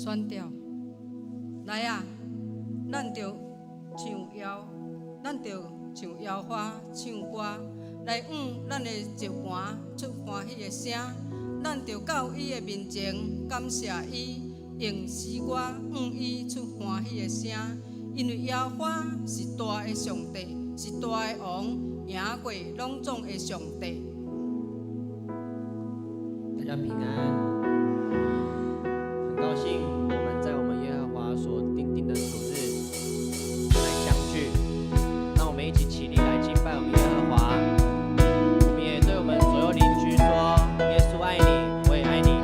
選掉。來啊，咱著唱搖，咱著唱搖花唱歌，來向咱的石磐出歡喜的聲。咱著到伊的面前感謝伊，用詩歌向伊出歡喜的聲。因為耶和華是大的上帝，是大的王，贏過攏總的上帝。大家平安，很高興我們在我們耶和華所訂定的主日來相聚，讓我們一起起立來敬拜我們耶和華。我們也對我們左右鄰居說：耶穌愛你，我也愛你。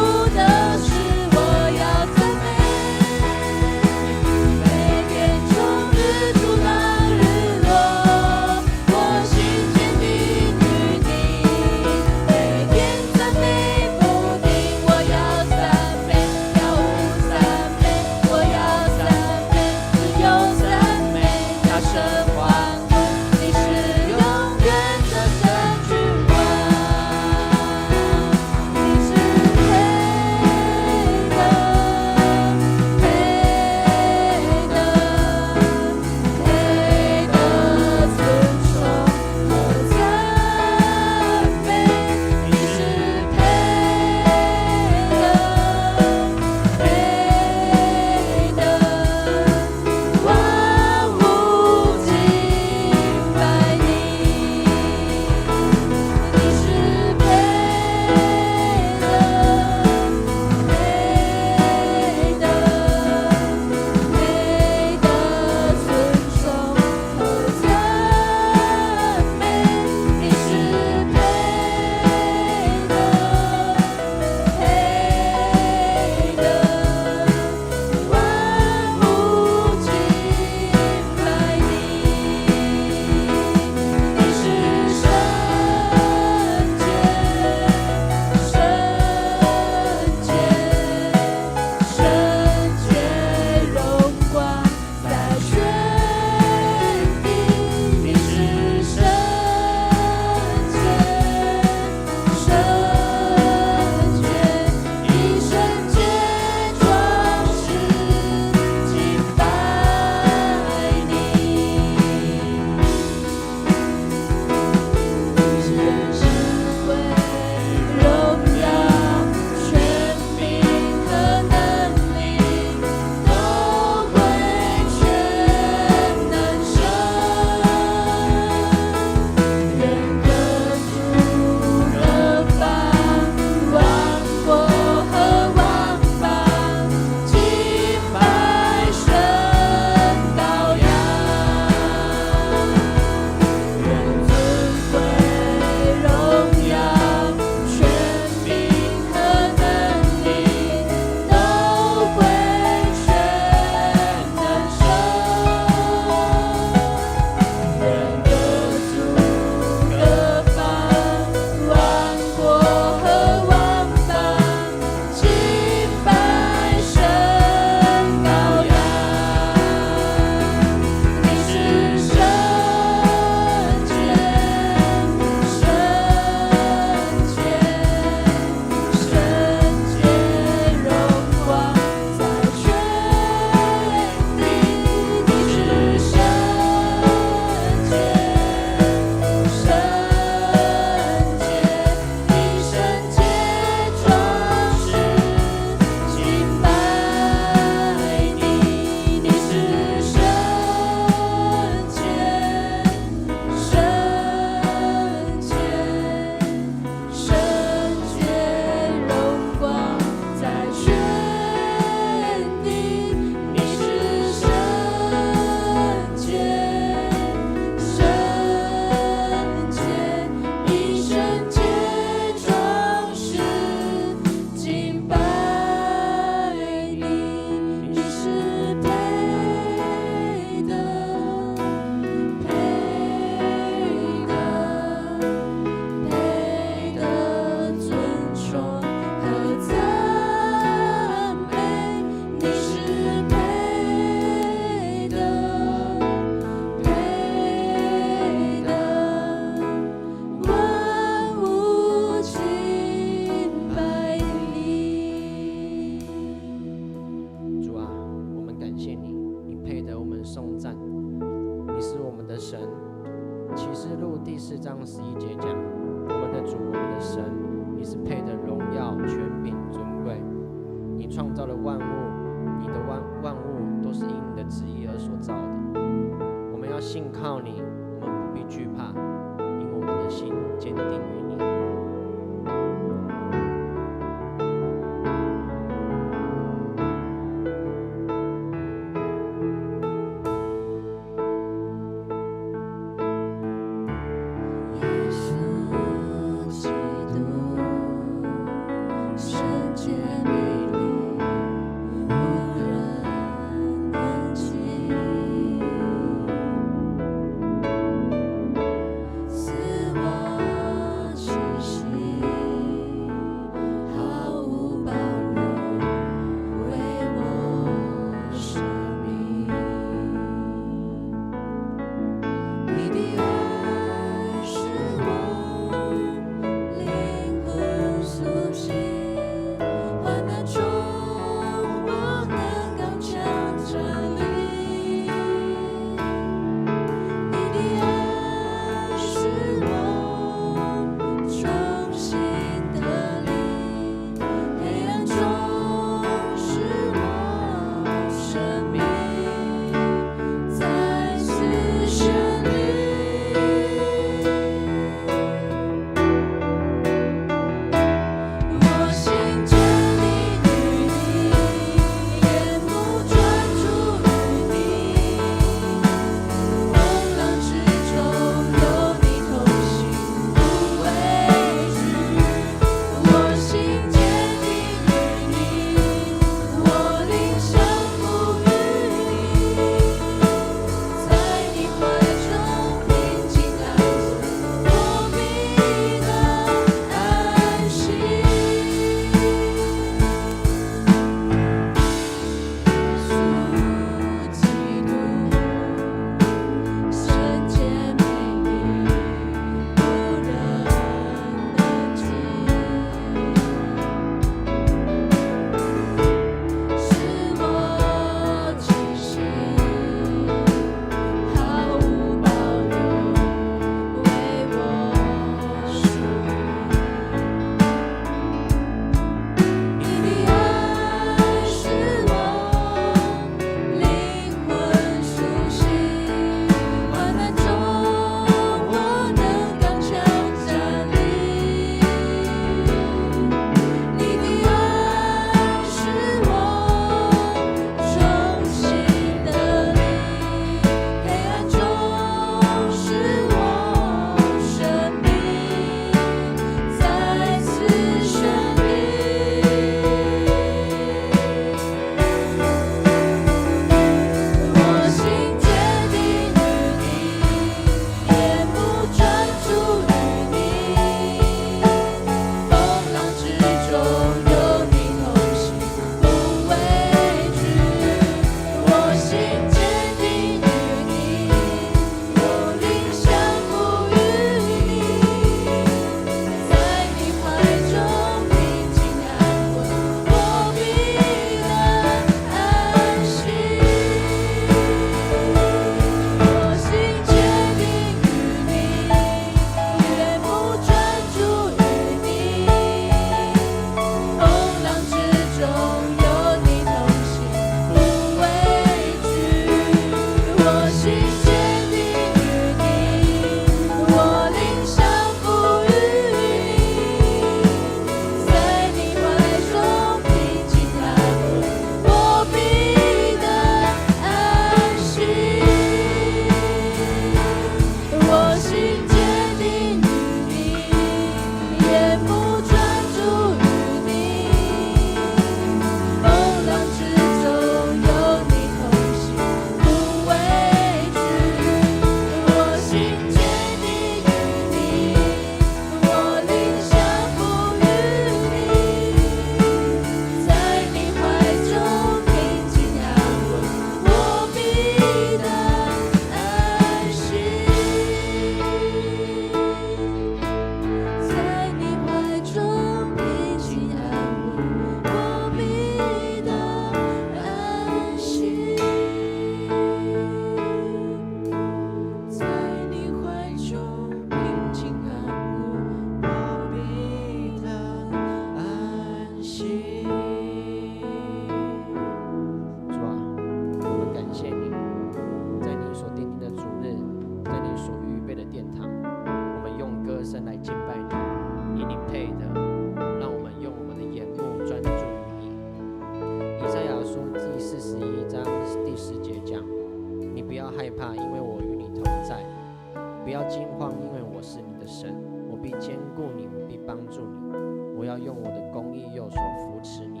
用我的公義右手扶持你。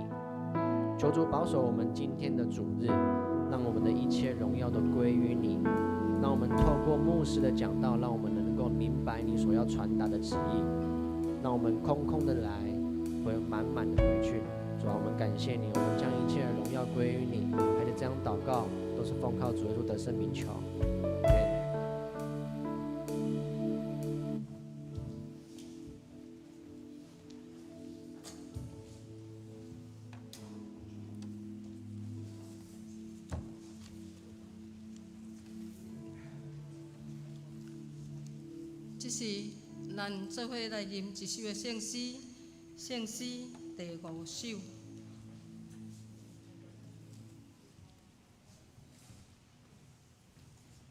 求主保守我們今天的主日，讓我們的一切榮耀都歸於你。讓我們透過牧師的講道，讓我們能夠明白你所要傳達的旨意。讓我們空空的來，會滿滿的回去。主啊，我們感謝你，我們將一切的榮耀歸於你。孩子這樣禱告，都是奉靠主耶穌得勝名求。阿們。這是咱做伙來吟一首的聖詩，聖詩第五首。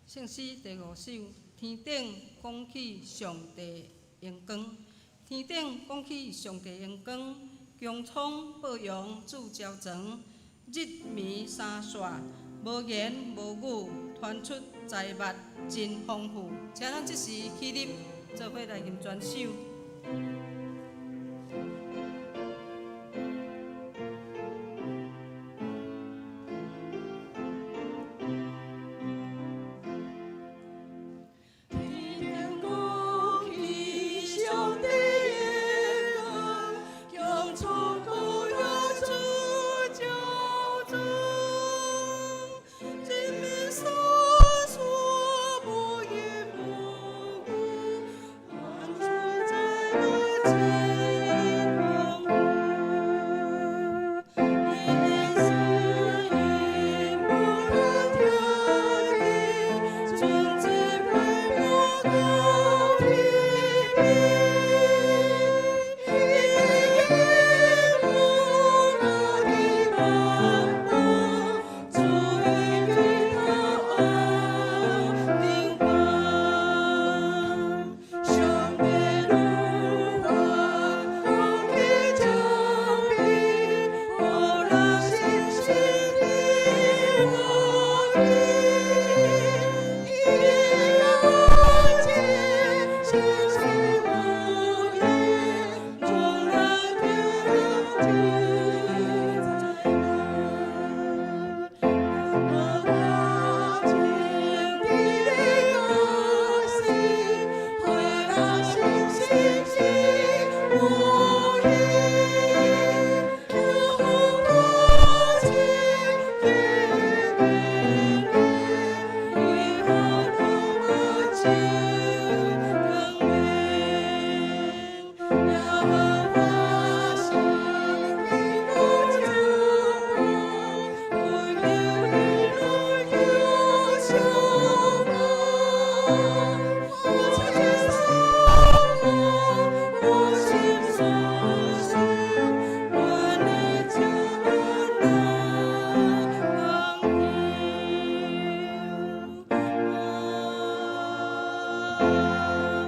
聖詩第五首，天頂講起上帝榮光，天頂講起上帝榮光，穹蒼報揚主澆床，日暝三煞，無言無語，傳出財物真豐富。請咱這時起立，做伙來吟全首。天頂講起上帝榮光，穹蒼報揚主澆床，日暝三煞，無言無語，傳出財物真豐富。伊的聲音無人聽見，全地規模高比比。伊的無人的萬邦，主的舉頭頂懸。上帝如花講起將柄，予人信心的和平。伊的眼睛星星無言，眾人聽見災難。耶和華全地的高興，予人信心的和平。耶和華全地的耶和華真光明，耶和華心的將光，為你來相望。我心我心所想，願你將來光耀。阿們。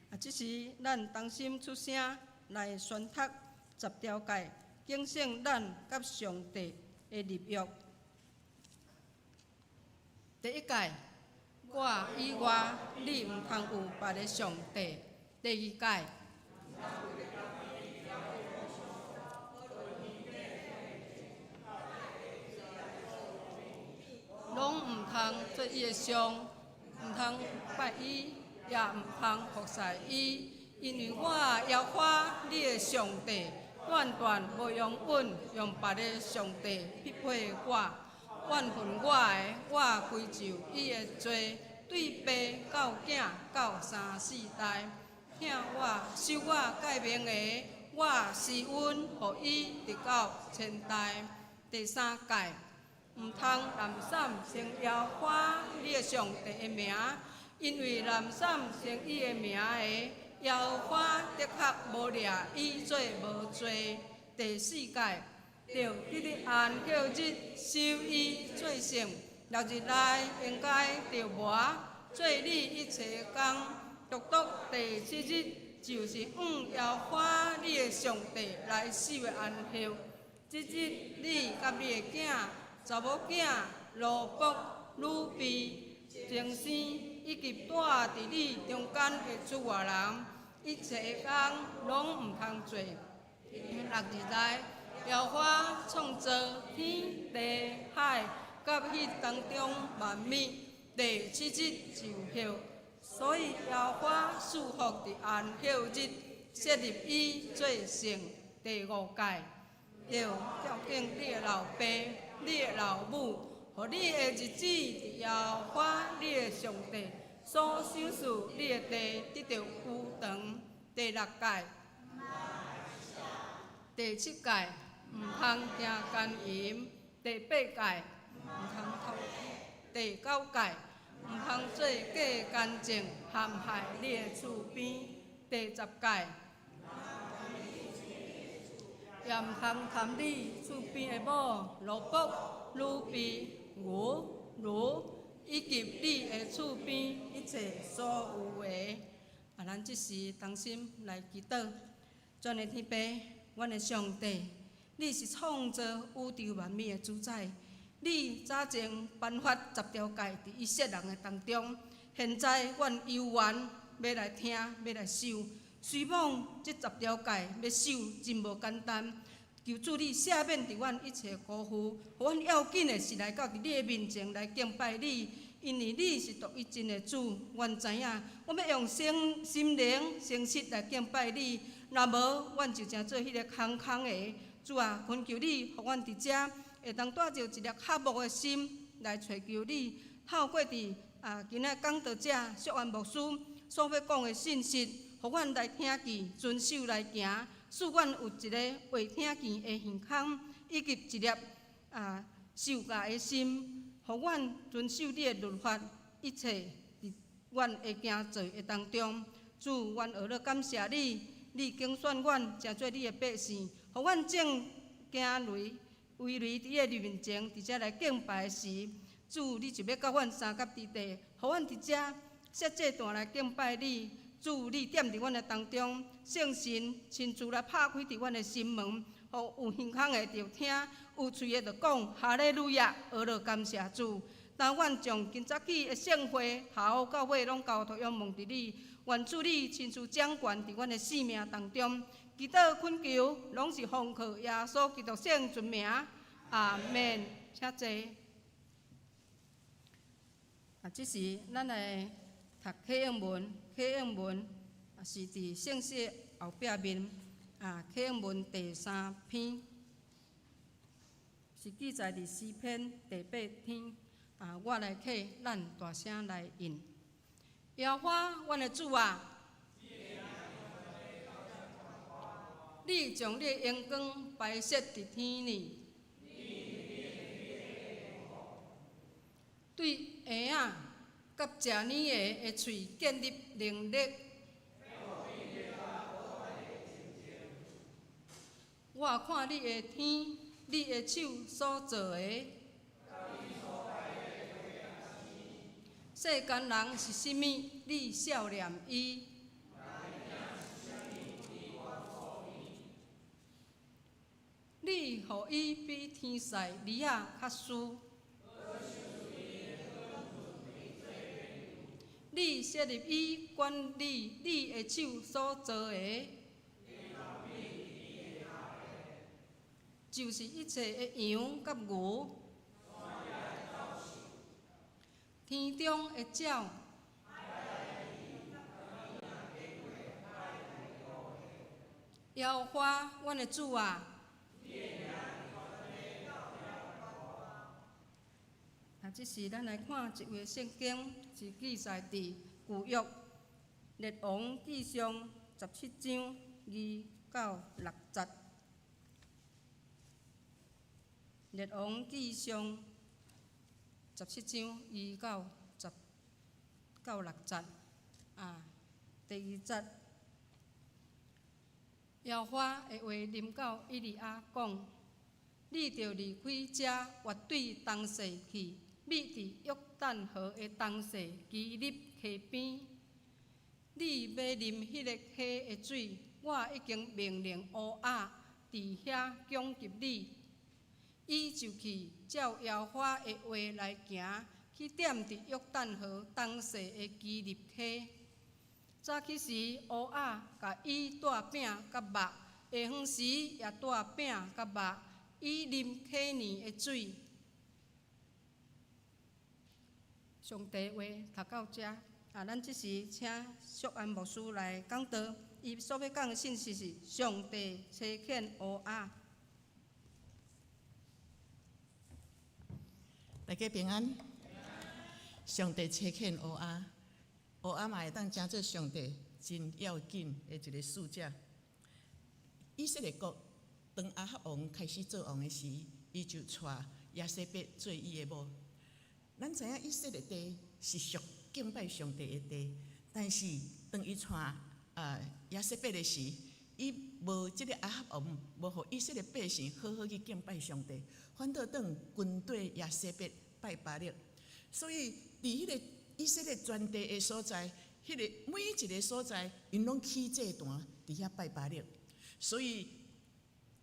啊，這時咱同心出聲來宣讀十條誡，警醒咱佮上帝的立約。第一誡，我以外，你毋通有別个上帝。第二誡，攏毋通做伊的像，毋通拜伊，也毋通服侍伊，因為我耶和華你的上帝，斷斷無容允用別个上帝匹配我。怨恨我的，我歸咎伊的罪，對爸到囝到三四代。疼我、守我誡命的，我施恩予伊直到千代。第三誡，毋通濫訕稱耶和華你的上帝的名，因為濫訕稱伊的名的，耶和華的確誣掠伊做無罪。第四誡，著得佇安息日守伊做聖，六日內應該著磨做你一切工，獨獨第七日就是向耶和華你的上帝來守的安息。這日你佮你的囝、查某囝、奴僕、女婢、童生，以及住佇你中間的出外人，一切的工攏毋通做。第六日內，耶和華創造天地海，佮彼當中萬物。第七日就歇，所以耶和華賜福佇安息日，設立伊做聖。第五誡，著孝敬你的老爸、你的老母，予你的日子佇耶和華你的上帝所賞賜你的地得著久長。第六誡，第七誡，毋通行姦淫。第八誡，毋通偷盗。第九誡，毋通做假見證，陷害你的厝邊。第十誡，也毋通貪你厝邊的某奴僕、女婢、牛、驢，以及你的厝邊一切所有的。啊，咱這時同心來祈禱，全能天父，阮的上帝，你是創造宇宙萬物的主宰。你早前頒發十條誡佇以色列人的當中，現在阮有緣欲來聽，欲來守。雖罔這十條誡欲守真無簡單，求主你赦免佇阮一切辜負，予阮要緊的是來到佇你的面前來敬拜你，因為你是獨一真的主。阮知影，阮欲用心心靈誠實來敬拜你，若無，阮就成做彼个空空的。主啊，懇求你，予阮佇遮會當帶著一粒渴慕的心來揣求你，透過佇今仔講道者淑安牧師所欲講的信息，予阮來聽見，遵守來行，使阮有一个會聽見的耳孔，以及一粒受教的心，予阮遵守你的律法，一切佇阮的行做的當中。主，阮學了感謝你，你揀選阮，成做你的百姓，予阮眾行雷圍雷佇你的面前，佇遮來敬拜時，主，你就欲佮阮相佮佇地，予阮佇遮設祭壇來敬拜你。主，你踮佇阮的當中，聖神親自來拍開佇阮的心門，予有耳孔的就聽，有喙的就講，哈利路亞，學了感謝主。當阮將今早起的聖會頭到尾攏交託仰望佇你，願主你親自掌權佇阮的生命當中。祈禱懇求，攏是奉靠耶穌基督聖尊名，阿門。請坐。啊，這時咱來讀啟應文，啟應文啊是佇聖書後壁面啊，啟應文第三篇是記載佇詩篇第八篇啊，我來啟，咱大聲來應。耶和華，阮的主啊！你將你的榮光擺設佇天裡，對嬰仔佮食奶的的喙建立能力。我看你的天，你的手所造的，世間人是啥物？你數念伊。你予伊比天使兒仔較輸，你設立伊管理你的手所造的，就是一切的羊佮牛，天中的鳥。耶和華，阮的主啊！啊，這時咱來看一位聖經，是記載佇舊約列王紀上17章2到6節。列王紀上十七章二到十到六節，啊，第二節，耶和華的話臨到以利亞講：你著離開遮，越對東勢去，覕佇約旦河的東勢基立溪邊。你欲啉彼个溪的水，我已經命令烏鴉佇遐供給你。伊就去照耶和華的話來行，去踮佇約旦河東勢的基立溪。早起時，烏鴉共伊帶餅佮肉；下昏時也帶餅佮肉，伊啉溪湳的水。上帝話讀到遮，啊，咱這時請淑安牧師來講道，伊所欲講的信息是上帝差遣烏鴉。大家平安。上帝差遣烏鴉，烏鴉嘛會當成做上帝真要緊的一個使者。以色列國當亞哈王開始做王的時，伊就娶耶洗別做伊的某。咱知影以色列地是屬敬拜上帝的地，但是當伊娶耶洗別的時，伊無這個亞哈王無予以色列百姓好好去敬拜上帝，反倒轉軍隊耶洗別拜巴力。所以佇彼個以色列全地的所在，彼個每一个所在，𪜶攏起祭壇佇遐拜巴力。所以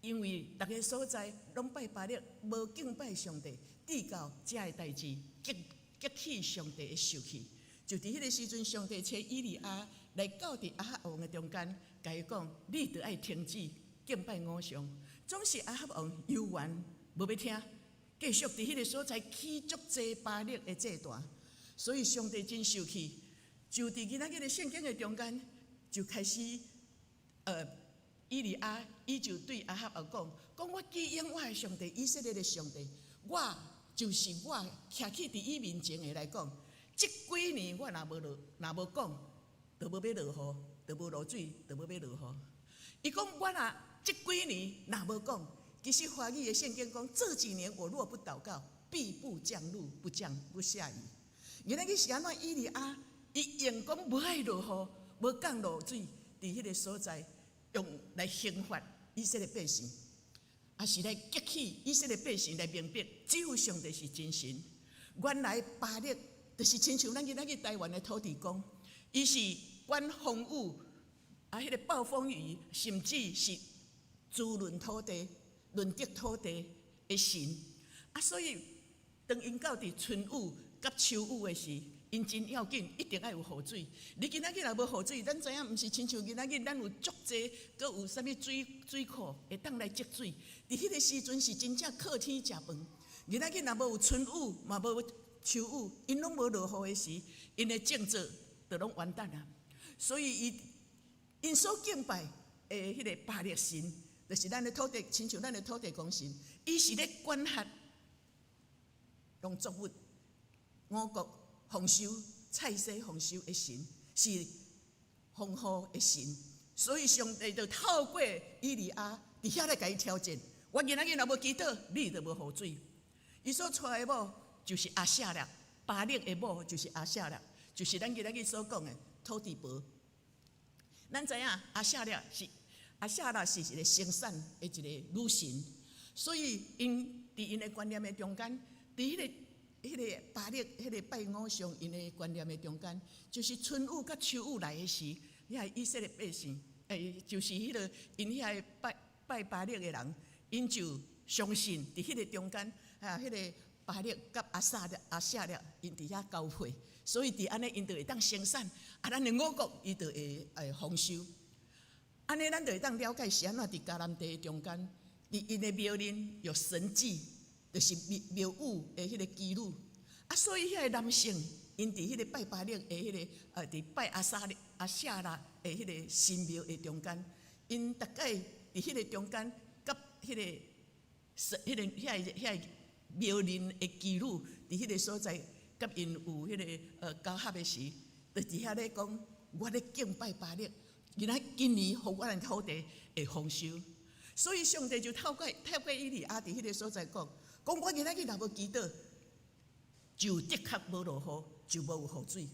因為逐个所在攏拜巴力，無敬拜上帝，直到這个代誌激激起上帝的受氣。就佇彼个時陣，上帝差以利亞來到佇亞哈王的中間，共伊講：你著愛停止敬拜偶像。總是亞哈王猶原無欲聽，繼續佇彼个所在起足濟巴力的祭壇。所以上帝真受氣，就佇今仔日的聖經的中間，就開始，以利亞伊就對亞哈王講：講我記應我的上帝，以色列的上帝，我就是我徛起佇伊面前的來講，這幾年我若無落，若無講，就無欲落雨，就無落水，就無欲落雨。伊講我若這幾年若無講，其實華語的聖經講，這幾年我若不禱告，必不降露，不降不下雨。原來伊是按怎以利亞，伊用講無愛落雨，無降露水，佇彼个所在用來刑罰以色列百姓，也是來激起以色列百姓來明白，只有上帝是真神。原來巴力就是親像咱今仔日台灣的土地公，伊是管風雨啊，彼个暴風雨，甚至是滋潤土地、潤澤土地的神。啊，所以當𪜶到佇春雨佮秋雨的時，𪜶真要緊，一定愛有雨水。你今仔日若無雨水，咱知影毋是親像今仔日，咱有足濟，閣有啥物水水庫會當來積水。佇彼个時陣是真正靠天食飯。今仔日若無有春雨，嘛無秋雨，𪜶攏無落雨的時，𪜶的種植就攏完蛋啊。所以伊𪜶所敬拜的彼个巴力神，就是咱的土地，親像咱的土地公神，伊是咧管轄農作物、五穀豐收、菜蔬豐收的神，是豐雨的神。所以上帝就透過以利亞佇遐來共伊挑戰。我今仔日若無祈禱，你就無雨水。伊所娶的某就是亞舍勒，巴力的某就是亞舍勒，就是咱今仔日所講的土地婆。咱知影亞舍勒是亞舍勒是一个生產的一个女神，所以𪜶佇𪜶的觀念的中間，佇彼个巴力、彼个拜偶像𪜶的觀念的中間，就是春雨佮秋雨來的時，遐以色列百姓，就是彼个𪜶遐个拜拜巴力的人，𪜶就相信佇彼个中間，啊，彼个巴力佮亞撒勒、亞舍勒，𪜶佇遐交配，所以佇按呢𪜶就會當生產，啊，咱的五穀伊就會豐收。按呢，咱就會當了解是按怎佇迦南地的中間，佇𪜶的廟裡有神蹟，就是廟廟宇的彼个妓女。啊，所以遐个男性，𪜶佇彼个拜巴力的彼个，佇拜亞撒勒、亞舍拉的彼个神廟的中間，𪜶逐擺佇彼个中間，佮彼个神、彼个遐個遐個廟裡的妓女，佇彼个所在，佮𪜶有彼个交合的時，就佇遐咧講，我咧敬拜巴力，今仔今年予我的土地會豐收。所以上帝就透過以利亞佇彼个所在講，講我今仔日若無祈禱，就的確無落雨，就無有雨水。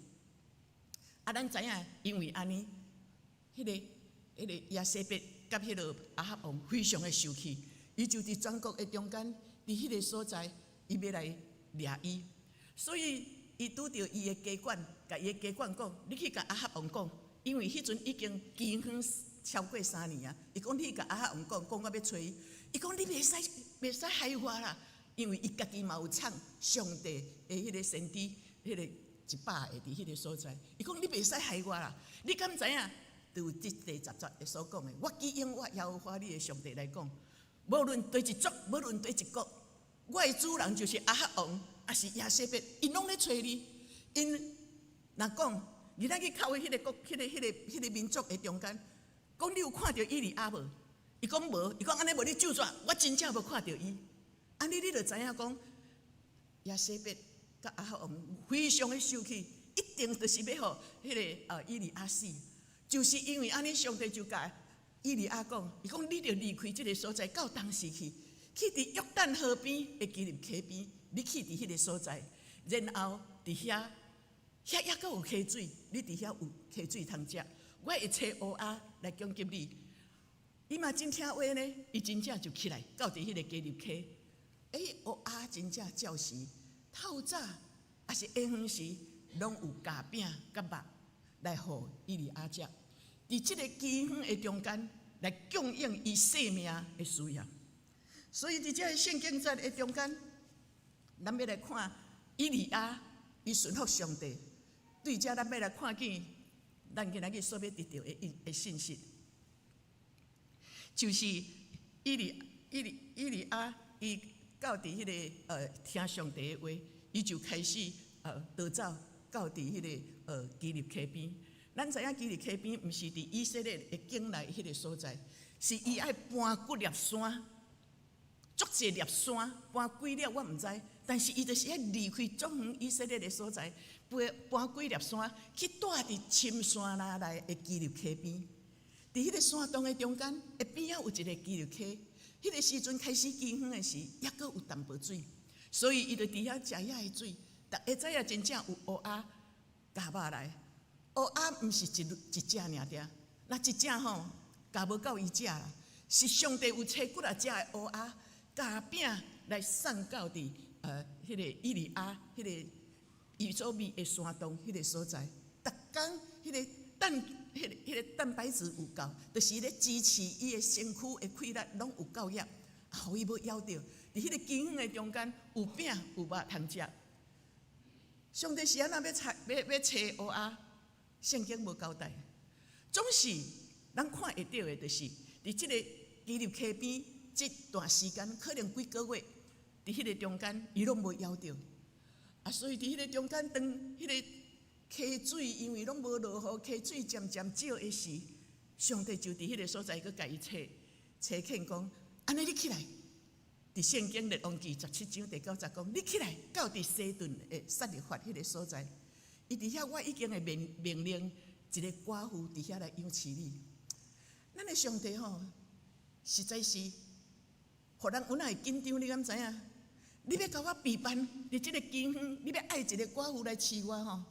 啊，咱知影，因為按呢，彼个耶洗別佮彼个亞哈王非常的受氣，伊就佇全國的中間，佇彼个所在，伊欲來掠伊，所以伊拄著伊的家管，共伊的家管講，你去共亞哈王講，因為彼陣已經饑荒超過3年啊。伊講你去共亞哈王講，講我欲揣伊，伊講你袂使害我啦，因為伊家己嘛有創上帝的彼个先知，彼个100個佇彼個所在。伊講你袂使害我啦！你敢知影？就有這第10節的所講的，我舉用我耶和華你的上帝來講，無論佗一族，無論佗一國，我的主人就是亞哈王，抑是耶洗別，𪜶攏咧揣你。𪜶若講，你若去靠彼個國、彼個、彼個、彼個民族的中間，講你有看著以利亞無？伊講無，伊講按呢無你咒詛，我真正無看著伊。按呢你就知影講，耶洗別佮亞哈王非常的生氣，一定就是欲予彼個以利亞死。就是因為按呢，上帝就共以利亞講，伊講你著離開這个所在，到東勢去，去佇約旦河邊的基立溪邊，你去佇彼个所在，然後佇遐，遐猶閣有溪水，你佇遐有溪水通食。我會差烏鴉來供給你。伊嘛真聽話呢，伊真正就起來到佇彼个基立溪。欸，烏鴉真正照時透早，抑是下昏時，攏有夾餅佮肉來予以利亞食。佇這个飢荒的中間，來供應伊性命的需要。所以佇這个聖經節的中間，咱欲來看以利亞，伊順服上帝。對這，咱欲來看見咱今仔日所欲得著的的信息，就是以利亞，伊到佇彼个聽上帝的話，伊就開始逃走到佇彼个基立溪邊。咱知影基立溪邊毋是佇以色列的境內彼个所在，是伊愛搬幾粒山，足濟粒山，搬幾粒我毋知，但是伊就是愛離開足遠以色列的所在，搬搬幾粒山去蹛佇深山內內的基立溪邊。佇彼个山洞的中間，的邊仔有一个基立溪。彼个時陣開始饑荒的時，猶閣有淡薄水，所以伊就佇遐食遐的水。逐家知影真正有烏鴉咬肉來。烏鴉毋是一一隻爾爾，若一隻吼，咬無夠伊食啦。是上帝有差幾若隻的烏鴉，咬餅來送到佇彼个以利亞彼个伊所覓的山洞彼个所在。逐工彼个蛋，彼个蛋白質有夠，就是咧支持伊的身軀的氣力，攏有夠額，予伊無枵著。佇彼个飢荒的中間，有餅有肉通食。上帝是按怎欲差欲欲差烏鴉？聖經無交代。總是咱看會著的，就是佇這个基立溪邊這段時間，可能幾個月，佇彼个中間，伊攏無枵著。啊，所以佇彼个中間，當彼个溪水因為攏無落雨，溪水漸漸少的時，上帝就佇彼个所在閣共伊差差遣講：按呢你起來，佇聖經列王記17章第9節講，你起來到佇西頓的撒勒法彼个所在，伊佇遐我已經會命命令一個寡婦佇遐來養飼你。咱的上帝吼，實在是，予人有哪會緊張？你敢知影？你欲共我備辦佇這个飢荒，你欲愛一个寡婦來飼我吼？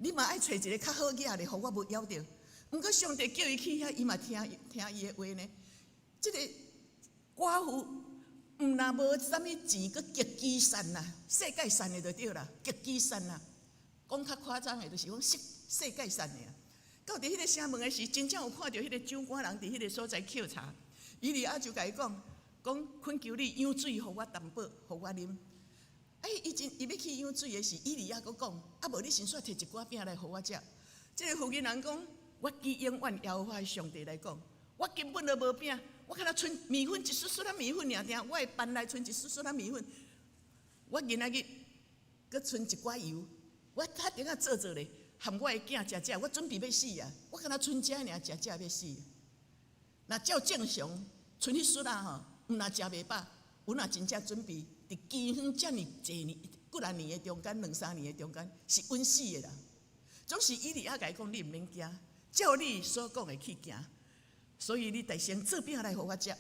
你嘛愛揣一个較好額的，予我無枵著。毋過上帝叫伊去遐，伊嘛聽聽伊的話呢。這个寡婦毋若無啥物錢，閣極其散啦，世界散的就對啦，極其散啦。講較誇張的，就是講世世界散的啊。到佇彼个城門的時，真正有看著彼個長官人佇彼個所在抾柴，以利亞就共伊講，講懇求你舀水予我淡薄，予我啉。哎，伊真伊欲去舀水的時，以利亞閣講，啊無你先煞提一寡餅來予我食。這个婦人講，我舉永遠耶和華上帝來講，我根本就無餅，我敢若賰麵粉一絲絲仔麵粉爾爾，我的筊內賰一絲絲仔麵粉，我今仔日閣賰一寡油，我較頂仔做做咧，含我的囝食食，我準備欲死啊！我敢若賰這爾食食欲死。若照正常，賰彼絲仔吼，毋若食袂飽，阮若真正準備，佇饑荒遮爾濟年、幾若年的中間，兩三年的中間，是穩死的啦。總是以利亞共伊講，你毋免驚，照你所講的去行。所以你得先做餅來予我食，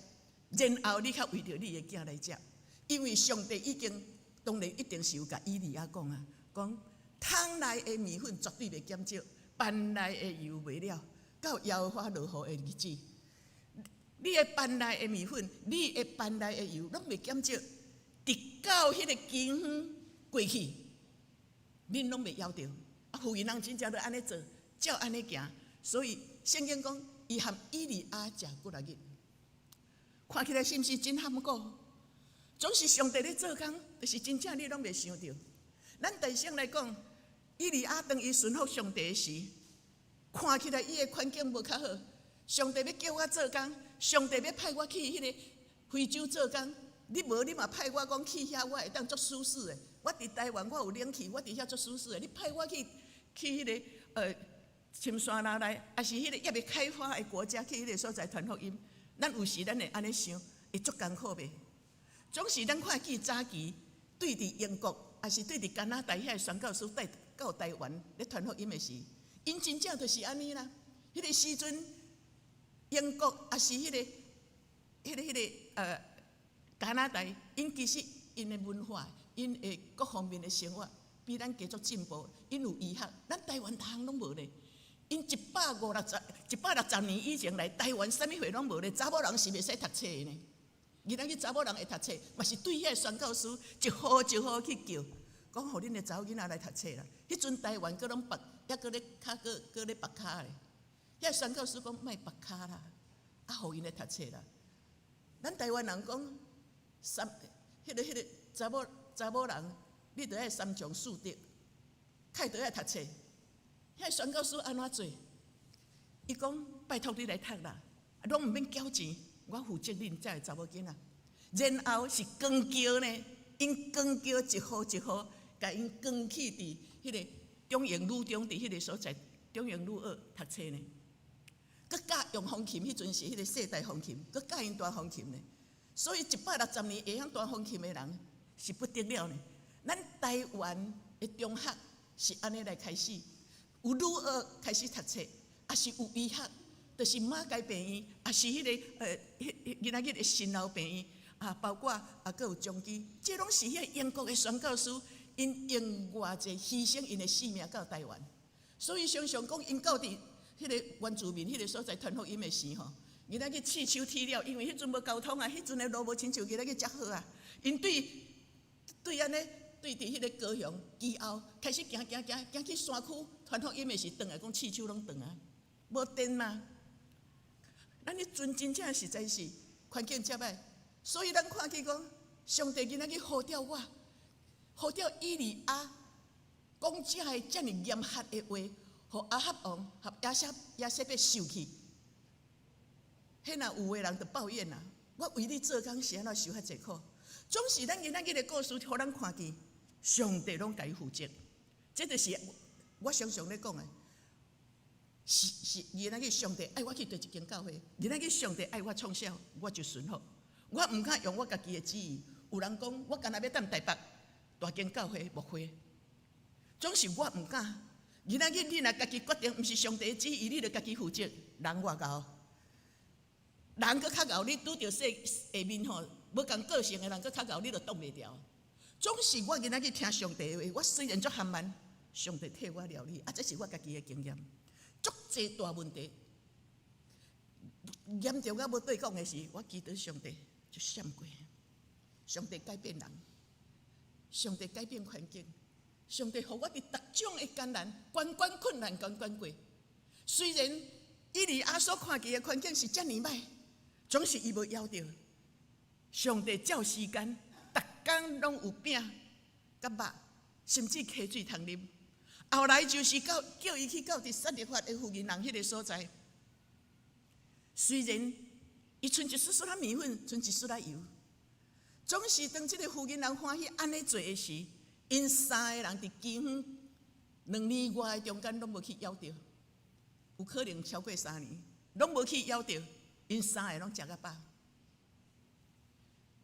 然後你較為著你的囝來食。因為上帝已經當然一定是有共以利亞講啊，講桶內的麵粉絕對袂減少，筊內的油袂了，到耶和華落雨的日子，你的筊內的麵粉，你的筊內的油攏袂減少，直到彼个饑荒過去，恁攏袂枵著。啊，婦人真正就按呢做，照按呢行。所以聖經講，伊和以利亞食幾若日，看起來是毋是真含糊？總是上帝咧做工，就是真正你攏袂想著。咱大聲來講，以利亞當伊順服上帝時，看起來伊的環境無較好。上帝欲叫我做工，上帝欲派我去彼个非洲做工，你無你嘛派我講去遐，我會當足舒適的。我佇台灣我有冷氣，我佇遐足舒適的。你派我去彼个深山內內，抑是彼個猶未開發的國家，去彼個所在傳福音。咱有時咱會按呢想，會足艱苦袂？總是咱看見早期對佇英國，抑是對佇加拿大遐宣教師帶到台灣咧傳福音的時，𪜶真正就是按呢啦。彼個時陣，英國抑是彼個加拿大，𪜶其實𪜶的文化、𪜶的各方面的生活，比咱加足進步。𪜶有醫學，咱台灣逐項攏無咧。𪜶150、160年以前來台灣，啥物貨攏無咧。查某人是袂使讀冊的呢。囡仔去查某人會讀冊，嘛是對遐宣教師一戶一戶去叫，講予恁的查某囡仔來讀冊啦。彼陣台灣閣攏縛，猶閣咧跤閣閣咧縛跤咧。遐宣教師講莫縛跤啦，啊，予𪜶來讀冊啦。咱台灣人講三，彼個查某人，你著愛三從四德，較著愛讀冊。遐宣教師按怎做？伊講拜託你來讀啦，攏毋免繳錢，我負責恁遮的查某囡仔。然後是扛轎呢，𪜶扛轎一戶一戶，共𪜶扛去佇彼個中營女中佇彼個所在，中營女學讀冊呢。閣教用風琴，彼陣是彼個世代風琴，閣教𪜶彈風琴呢。所以160年會曉彈風琴的人是不得了呢。咱台灣的中學是按呢來開始，有女學開始讀冊，抑是有醫學，就是馬偕病院，抑是彼個彼今仔日的新老病院啊，包括啊，閣有彰基，這攏是彼個英國的宣教師，𪜶用偌濟犧牲𪜶的性命到台灣。所以常常講，𪜶到佇彼個原住民彼個所在傳福音的時吼，囡仔去刺手鐵了，因為彼陣無交通啊，彼陣的路無親像今仔日遮好啊。𪜶對對按呢，對佇彼個高雄基後開始行行行行去山區傳福音的時，轉來講刺手攏斷啊，無電嘛。咱彼陣真正實在是環境遮歹，所以咱看見講，上帝今仔日呼召我，呼召以利亞講這个遮爾嚴厲的話，予亞哈王和耶洗別受氣。彼若有的人就抱怨啦，我為你做工是按怎受遐濟苦？總是咱今仔日的故事，予咱看見上帝攏共伊負責。這就是我常常咧講的，是今仔日上帝愛我去佗一間教會，今仔日上帝愛我創啥，我就順服。我毋敢用我家己的旨意。有人講我干焦欲踮台北大間教會牧會，總是我毋敢。今仔日你若家己決定，毋是上帝的旨意，你著家己負責。人偌𠢕，人閣較𠢕，你拄著世下面吼無仝個性的人閣較𠢕，你著擋袂牢。總是我今仔日聽上帝的話，我雖然足含慢，上帝替我料理，啊，這是我家己的經驗。足濟大問題，嚴重到無對講的時，我祈禱上帝就閃過。上帝改變人，上帝改變環境，上帝予我佇逐種的艱難、關關困難、關關過。雖然以利亞所看見的環境是遮爾歹，總是伊無枵著。上帝照時間，逐工攏有餅佮肉，甚至溪水通啉。後來就是到叫伊去到佇撒勒法的婦人彼个所在。雖然伊賰一絲絲仔麵粉，賰一絲仔油，總是當這個婦人歡喜按呢做的時，𪜶三个人佇饑荒2年外的中間攏無去枵著，有可能超過3年，攏無去枵著，𪜶三个攏食較飽。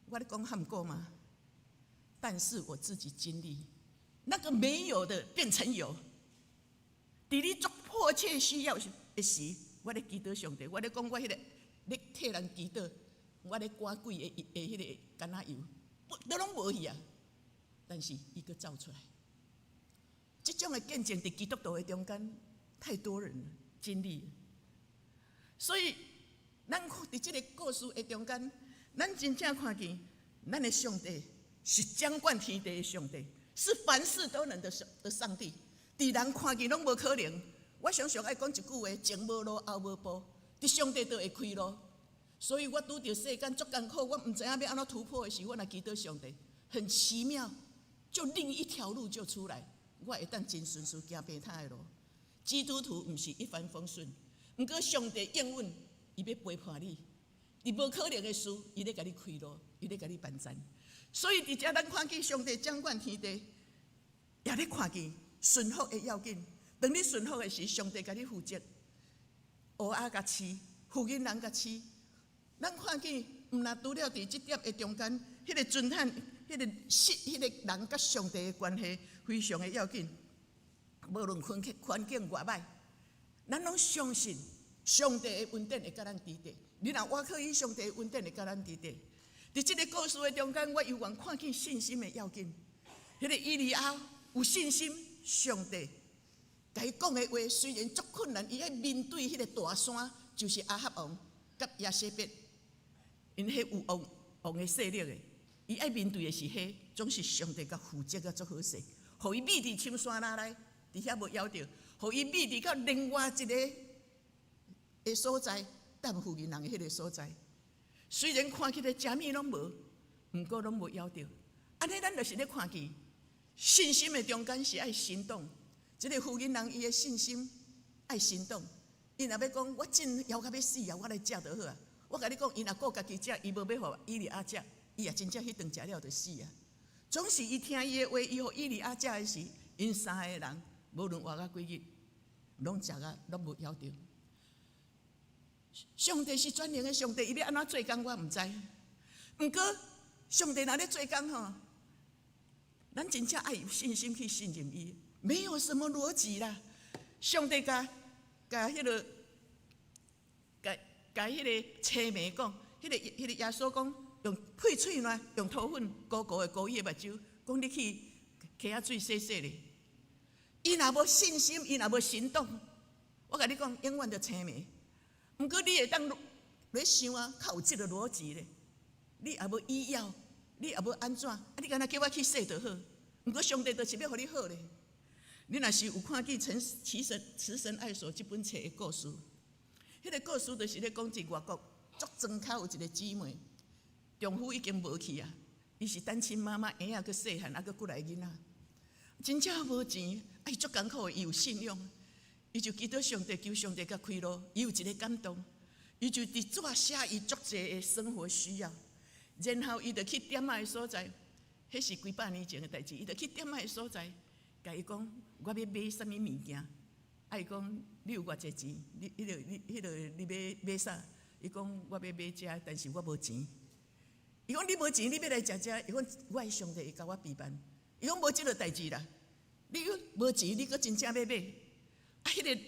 我咧講漢語嗎？但是我自己經歷，那個沒有的變成有。佇你足迫切需要的時，我咧祈禱上帝，我咧講我彼個咧替人祈禱，我咧趕鬼的彼個橄欖油，都攏無去啊。但是伊閣走出來，這種的見證佇基督徒的中間，太多人經歷。所以，咱佇這個故事的中間，咱真正看見，咱的上帝是掌管天地的上帝，是凡事都能的上帝。佇人看見攏無可能，我常常愛講一句話：前無路，後無步，佇上帝就會開路。所以我拄著世間足艱苦，我毋知影欲按怎突破的時，我若祈禱上帝，很奇妙，就另一條路就出來。我會當真順順行平坦的路。基督徒毋是一帆風順，毋過上帝應允，伊欲陪伴你。佇無可能的事，伊咧共你開路，伊咧共你幫贊。所以佇遮咱看見上帝掌管天地，也咧看見順服的要緊。當你順服的時，上帝共你負責。蚵仔共飼，婦人人共飼。咱看見，毋若除了佇這點的中間，彼個尊漢，彼個信，彼個人佮上帝的關係非常的要緊。無論環境環境偌歹，咱攏相信上帝的恩典會佮咱佇咧。你若倚靠伊，上帝的恩典會佮咱佇咧。佇這個故事的中間，我猶原看見信心的要緊。彼個以利亞有信心，上帝共伊講的話雖然足困難，伊愛面對彼個大山，就是亞哈王佮耶洗別，𪜶彼有王王的勢力的，伊愛面對的是彼，總是上帝共負責甲足好勢，予伊覕佇深山內內，佇遐無枵著，予伊覕佇到另外一個的所在，等婦人人的彼個所在。雖然看起來啥物攏無，毋過攏無枵著。按呢，咱就是咧看見信心的中間是愛行動。這個婦人人伊的信心愛行動。伊若欲講，我真枵甲欲死啊，我來食就好啊。我共你講，伊若顧家己食，伊無欲予以利亞食，伊也真正彼頓食了就死啊。總是伊聽伊的話，伊予以利亞食的時，𪜶三個人無論活甲幾日，攏食甲攏無枵著。上帝是全能的上帝，伊欲按怎做工我毋知。毋過上帝若咧做工吼，咱真正愛有信心去信任伊，沒有什麼邏輯啦。上帝共共彼個共共彼個青盲講，彼個耶穌講用配喙瀾，用塗粉糊糊的糊伊的目睭，講你去溪仔水洗洗咧。伊若無信心，伊若無行動，我共你講，永遠就青盲。毋過你會當咧想啊，較有這個邏輯咧。你也無醫藥，你也無按怎，啊，你敢若叫我去洗就好。毋過上帝就是欲予你好咧。你若是有看見《陳慈神慈神愛所》這本冊的故事，彼個故事就是咧講佇外國足莊跤有一個姊妹，丈夫已經無去啊，伊是單親媽媽，嬰仔閣細漢，猶閣幾來囡仔，真正無錢，啊，伊足艱苦的，伊有信仰，伊就祈禱上帝，求上帝共開路，伊有一個感動，伊就佇紙寫伊足濟的生活需要，然後伊就去店仔的所在，彼是幾百年前的代誌，伊就去店仔的所在，共伊講，我欲買啥物物件，啊，伊講你有偌濟錢，你彼個你彼個你欲買啥？伊講我欲買這，但是我無錢。伊講你無錢，你欲來食這？伊講我的上帝會共我備辦。伊講無這個代誌啦，你無錢，你閣真正欲買？啊，彼個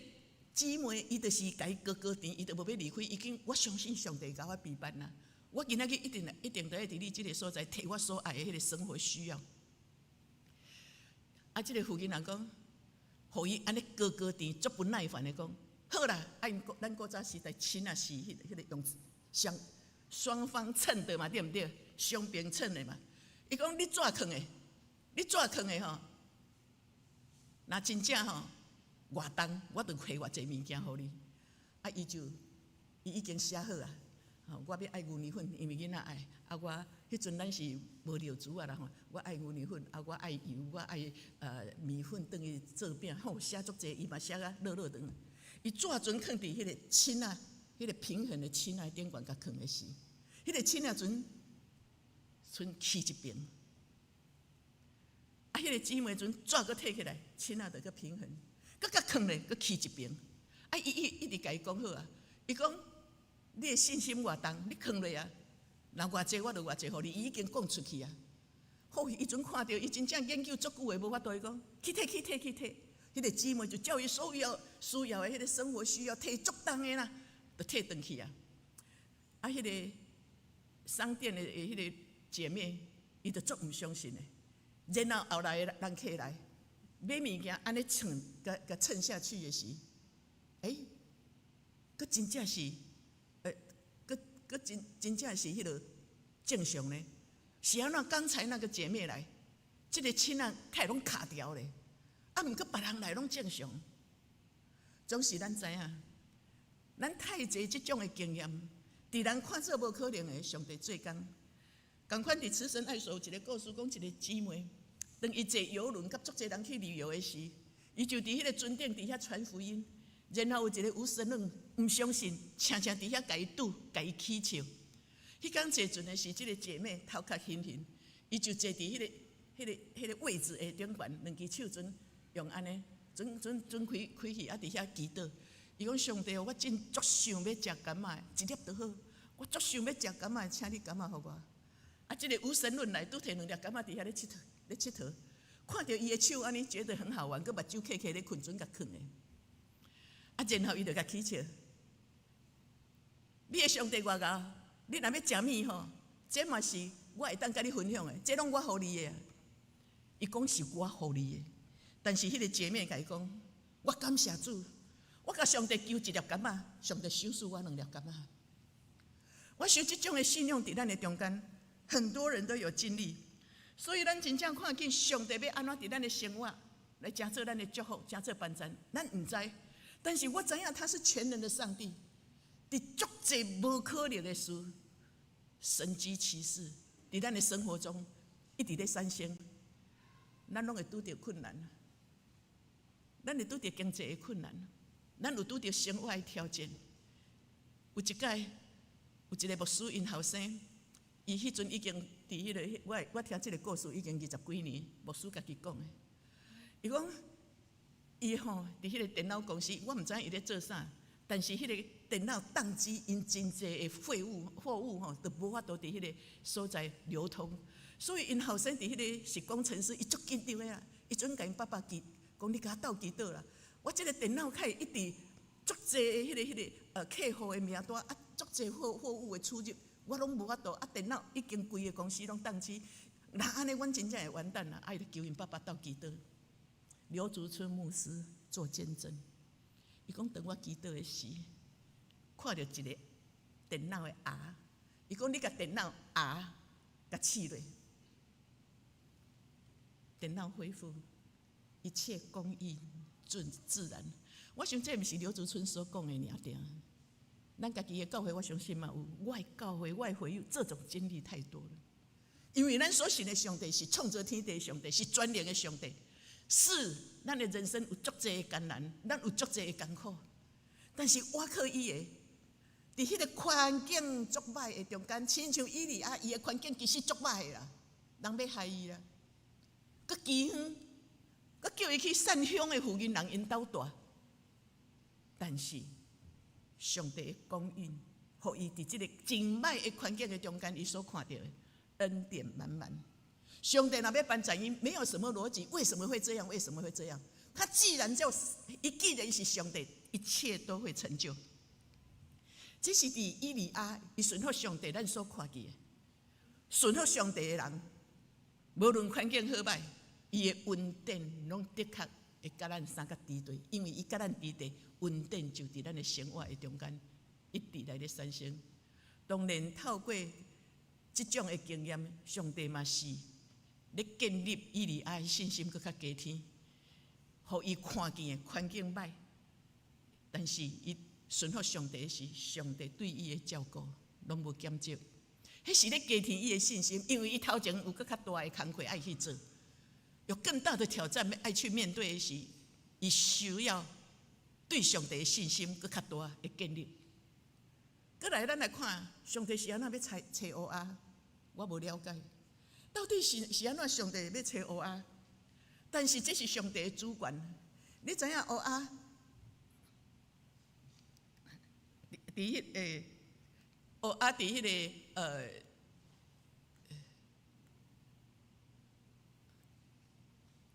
姊妹伊就是共伊高高甜，伊就無欲離開。伊講我相信上帝會共我備辦啦。我今仔日一定一定得佇你這個所在提我所愛的彼個生活需要。啊，這個婦人人講，予伊按呢高高甜，足不耐煩的講，好啦，啊，𪜶咱古早時代秤仔是彼個用雙雙方稱的嘛，對毋對？雙邊稱的嘛。伊講你紙囥的，你紙囥的吼，若真正吼偌重，我就提偌濟物件予你。啊，伊就伊已經寫好啊。吼，我欲愛牛奶粉，因為囡仔愛。啊，我彼陣咱是無尿珠啊啦吼，我愛牛奶粉，啊，我愛油，我愛麵粉，轉去做餅，吼，寫足濟，伊嘛寫甲落落長。伊紙船囥佇彼個秤仔，彼個平衡的秤仔頂懸共囥的時，彼個秤仔船賰去一邊。啊，彼個姊妹船紙閣提起來，秤仔就閣平衡，閣共囥咧，閣去一邊。啊，伊一直共伊講好啊，伊講你的信心偌重，你囥落啊，若偌濟我就偌濟予你。伊已經講出去啊。好，伊陣看著伊真正研究足久的，無法度伊講去提去提去提。彼個姊妹就照伊所要需要的彼個生活需要提足重的啦，就提轉去啊。啊，彼個商店的彼個姐妹，伊就足毋相信的。然後後來的人客來買物件，按呢稱，共共稱下去的時，欸，閣真正是，閣閣真真正是彼個正常呢？是按怎？剛才那個姐妹來，這個秤仔開攏卡掉咧，啊，毋過別人來攏正常。總是咱知影，咱太濟這種的經驗，佇人看做無可能的，上帝做工。仝款佇慈神愛所有一個故事，講一個姊妹，當伊坐遊輪佮足濟人去旅遊的時，伊就佇彼个船頂佇遐傳福音。然後有一個無神論毋相信，常常佇遐共伊賭，共伊起笑。彼工坐船的時，這個姐妹頭殼興興，伊就坐佇彼個位置的頂懸，兩支手船用按呢，準準準開開去，啊佇遐祈禱。伊講上帝，我真足想欲食柑仔，一粒就好。我足想欲食柑仔，請你柑仔予我。啊，這個無神論來，拄提兩粒柑仔佇遐咧𨑨迌，咧𨑨迌，看著伊的手按呢，覺得很好玩，閣目睭瞌瞌咧睏準共囥的。啊，然後伊就共起笑。你的上帝偌𠢕，你若欲食物吼，這嘛是我會當佮你分享的，這攏我予你的。伊講是我予你的，但是彼個姐妹共伊講，我感謝主，我共上帝求一粒柑仔，上帝賞賜我兩粒柑仔。我想這種的信仰佇咱的中間，很多人都有經歷，所以咱真正看見上帝欲按怎佇咱的生活來成做咱的祝福，成做幫贊，咱毋知。但是我知影他是全能的上帝，佇足濟無可能的事，神蹟奇事，佇咱的生活中一直咧產生，咱攏會拄著困難，咱會拄著經濟的困難，咱有拄著生活的挑戰。有一擺，有一個牧師𪜶後生，伊彼陣已經佇彼個我我聽這個故事已經二十幾年，牧師家己講的。伊講，伊吼佇彼個電腦公司，我毋知影伊咧做啥，但是彼個電腦當機𪜶真濟的廢物貨物吼，都無法度佇彼個所在流通，所以𪜶後生佇彼個是工程師，伊足緊張的啊！伊準共𪜶爸爸祈，講你共我鬥祈禱啦。我這個電腦開一直足濟的彼個客戶的名單啊，足濟貨物的出入，我攏無法度啊！電腦已經規个公司攏當機，若按呢，阮真正會完蛋啦！啊，伊就求𪜶爸爸鬥祈禱。劉竹春牧師做見證，伊講當我祈禱的時，看著一个電腦的盒，伊講你共電腦盒共試落，電腦恢復，一切供應準自然。我想這毋是劉竹春所講的爾定。咱家己的教會，我相信嘛有，我的教會，我的會友，這種經歷太多了。因為咱所信的上帝是創造天地的上帝，是全能的上帝。是，咱的人生有足濟的艱難，咱有足濟的艱苦，但是倚靠伊的，佇彼個環境足歹的中間，親像以利亞，伊的環境其實足歹的啦，人欲害伊啦，閣饑荒，閣叫伊去散鄉的附近人𪜶兜蹛，但是上帝的供應，予伊佇這個真歹的環境的中間，伊所看著的恩典滿滿。上帝若欲幫贊伊，沒有什麼邏輯，為什麼會這樣？為什麼會這樣？他既然就，伊既然是上帝，一切都會成就。這是佇以利亞，伊順服上帝，咱所看見的。順服上帝的人，無論環境好歹，伊的恩典攏的確會佮咱相佮佇綴，因為伊佮咱佇綴，恩典就佇咱的生活的中間一直來咧產生。當然，透過這種的經驗，上帝嘛是咧建立以利亞的信心，閣較加添，予伊看見的環境歹，但是伊順服上帝時，上帝對伊的照顧攏無減少。彼是咧加添伊的信心，因為伊頭前有閣較大的工課愛去做，有更大的挑戰愛去面對的時，伊需要對上帝的信心閣較大的建立。閣來，咱來看上帝是按怎欲差揣烏鴉，我無了解，到底是按怎上帝欲揣烏鴉？但是這是上帝的主權，你知影烏鴉？佇彼個烏鴉佇彼個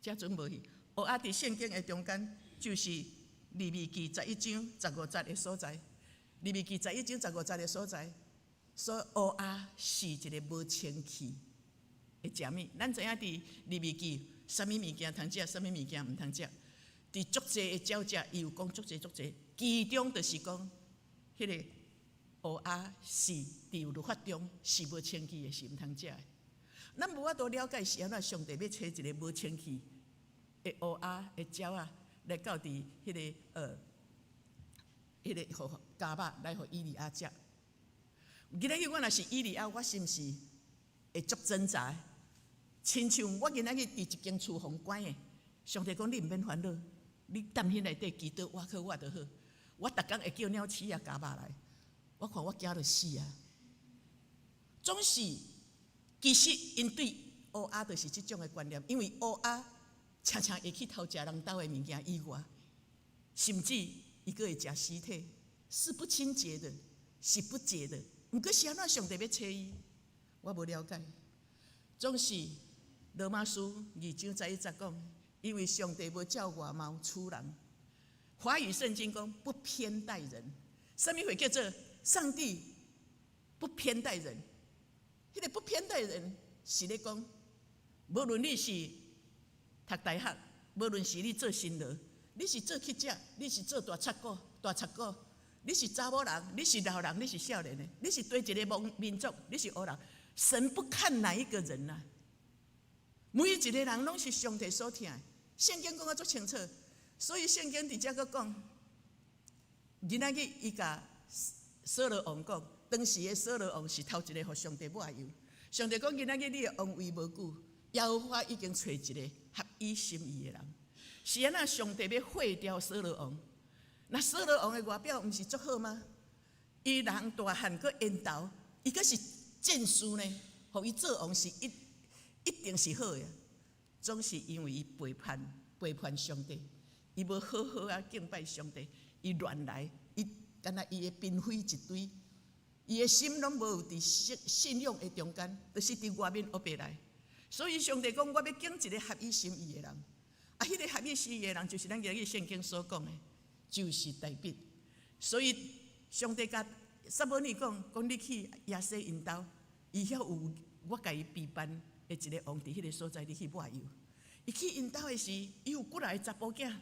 遮陣無去。烏鴉佇聖經的中間，就是利未記十一章十五節的所在。利未記十一章十五節的所在，所以烏鴉是一个無清氣的食物。咱知影佇利未記，啥物物件通食，啥物物件毋通食。佇足濟的鳥食，伊有講足濟足濟，其中就是講，彼个烏鴉是佇律法中是無清氣的，是毋通食的。咱無法度了解是按怎上帝欲揣一个無清氣的烏鴉的鳥仔來到佇彼個予迦肉來予以利亞食。今仔日我若是以利亞，我是毋是會足掙扎？親像我今仔日佇一間廚房關的，上帝講你毋免煩惱，你踮彼內底祈禱，倚靠我就好。我逐工會叫鳥鼠仔咬肉來，我看我驚著死啊！總是其實𪜶對烏鴉就是這種的觀念，因為烏鴉常常會去偷食人兜的物件以外，甚至伊閣會食屍體，是不清潔的，是不潔的。毋過是按怎上帝欲揣伊，我無了解。總是羅馬書2章11節講，因為上帝無照外貌取人。華語聖經講不偏待人，啥物話叫做上帝不偏待人？彼個不偏待人是咧講，無論你是讀大學，無論是你做新勞，你是做記者，你是做大賊股、大賊股，你是查某人，你是老人，你是少年的，你是佗一个民族，你是黑人，神不看哪一個人啊？每一個人攏是上帝所疼的，聖經講得足清楚，所以聖經佇遮閣講，今仔日伊共掃羅王講，當時的掃羅王是頭一個予上帝抹油。上帝講今仔日你的王位無久，耶和華已經揣一個合伊心意的人。是按怎上帝欲廢掉掃羅王？那掃羅王的外表毋是足好嗎？伊人大漢閣緣投，伊閣是戰士呢，予伊做王是一定是好的。總是因為伊背叛背叛上帝，伊無好好仔敬拜上帝，伊亂來，伊敢若伊的嬪妃一堆，伊的心攏無佇信信仰的中間，就是佇外面烏白來。所以上帝講，我欲揀一個合伊心意的人。啊，彼個合伊心意的人，就是咱今日聖經所講的，就是大衛。所以上帝共撒母耳講，講你去耶西𪜶兜，伊遐有我共伊備辦的一個王佇彼個所在，你去抹油。伊去𪜶兜的時，伊有幾若个查埔囝。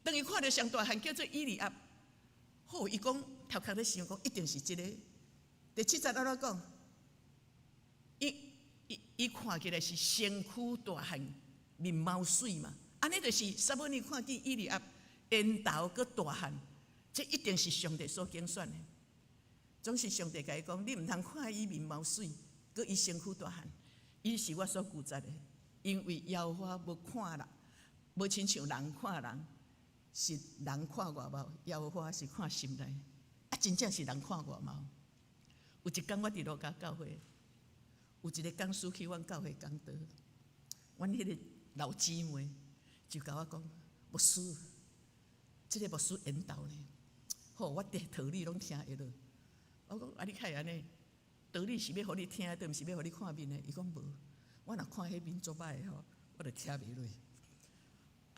當伊看著上大漢叫做以利押，好，伊講頭殼咧想講，一定是這個。第七節按怎講？伊看起來是身軀大漢，面貌媠嘛。按呢就是撒母耳看見以利押緣投閣大漢，這一定是上帝所揀選的。總是上帝共伊講，你毋通看伊面貌媠，閣伊身軀大漢，伊是我所拒絕的，因為耶和華無看人，無親像人看人，是人看外貌，耶和華是看心內。啊，真正是人看外貌。有一工我佇路加教會，有一個講師去阮教會講道，阮彼個老姊妹就共我講，牧師，這個牧師緣投呢，好，我佇道理攏聽會落。我講啊，你較會按呢？道理是欲予你聽，都毋是欲予你看面的。伊講無，我若看彼面足歹的吼，我就聽袂落。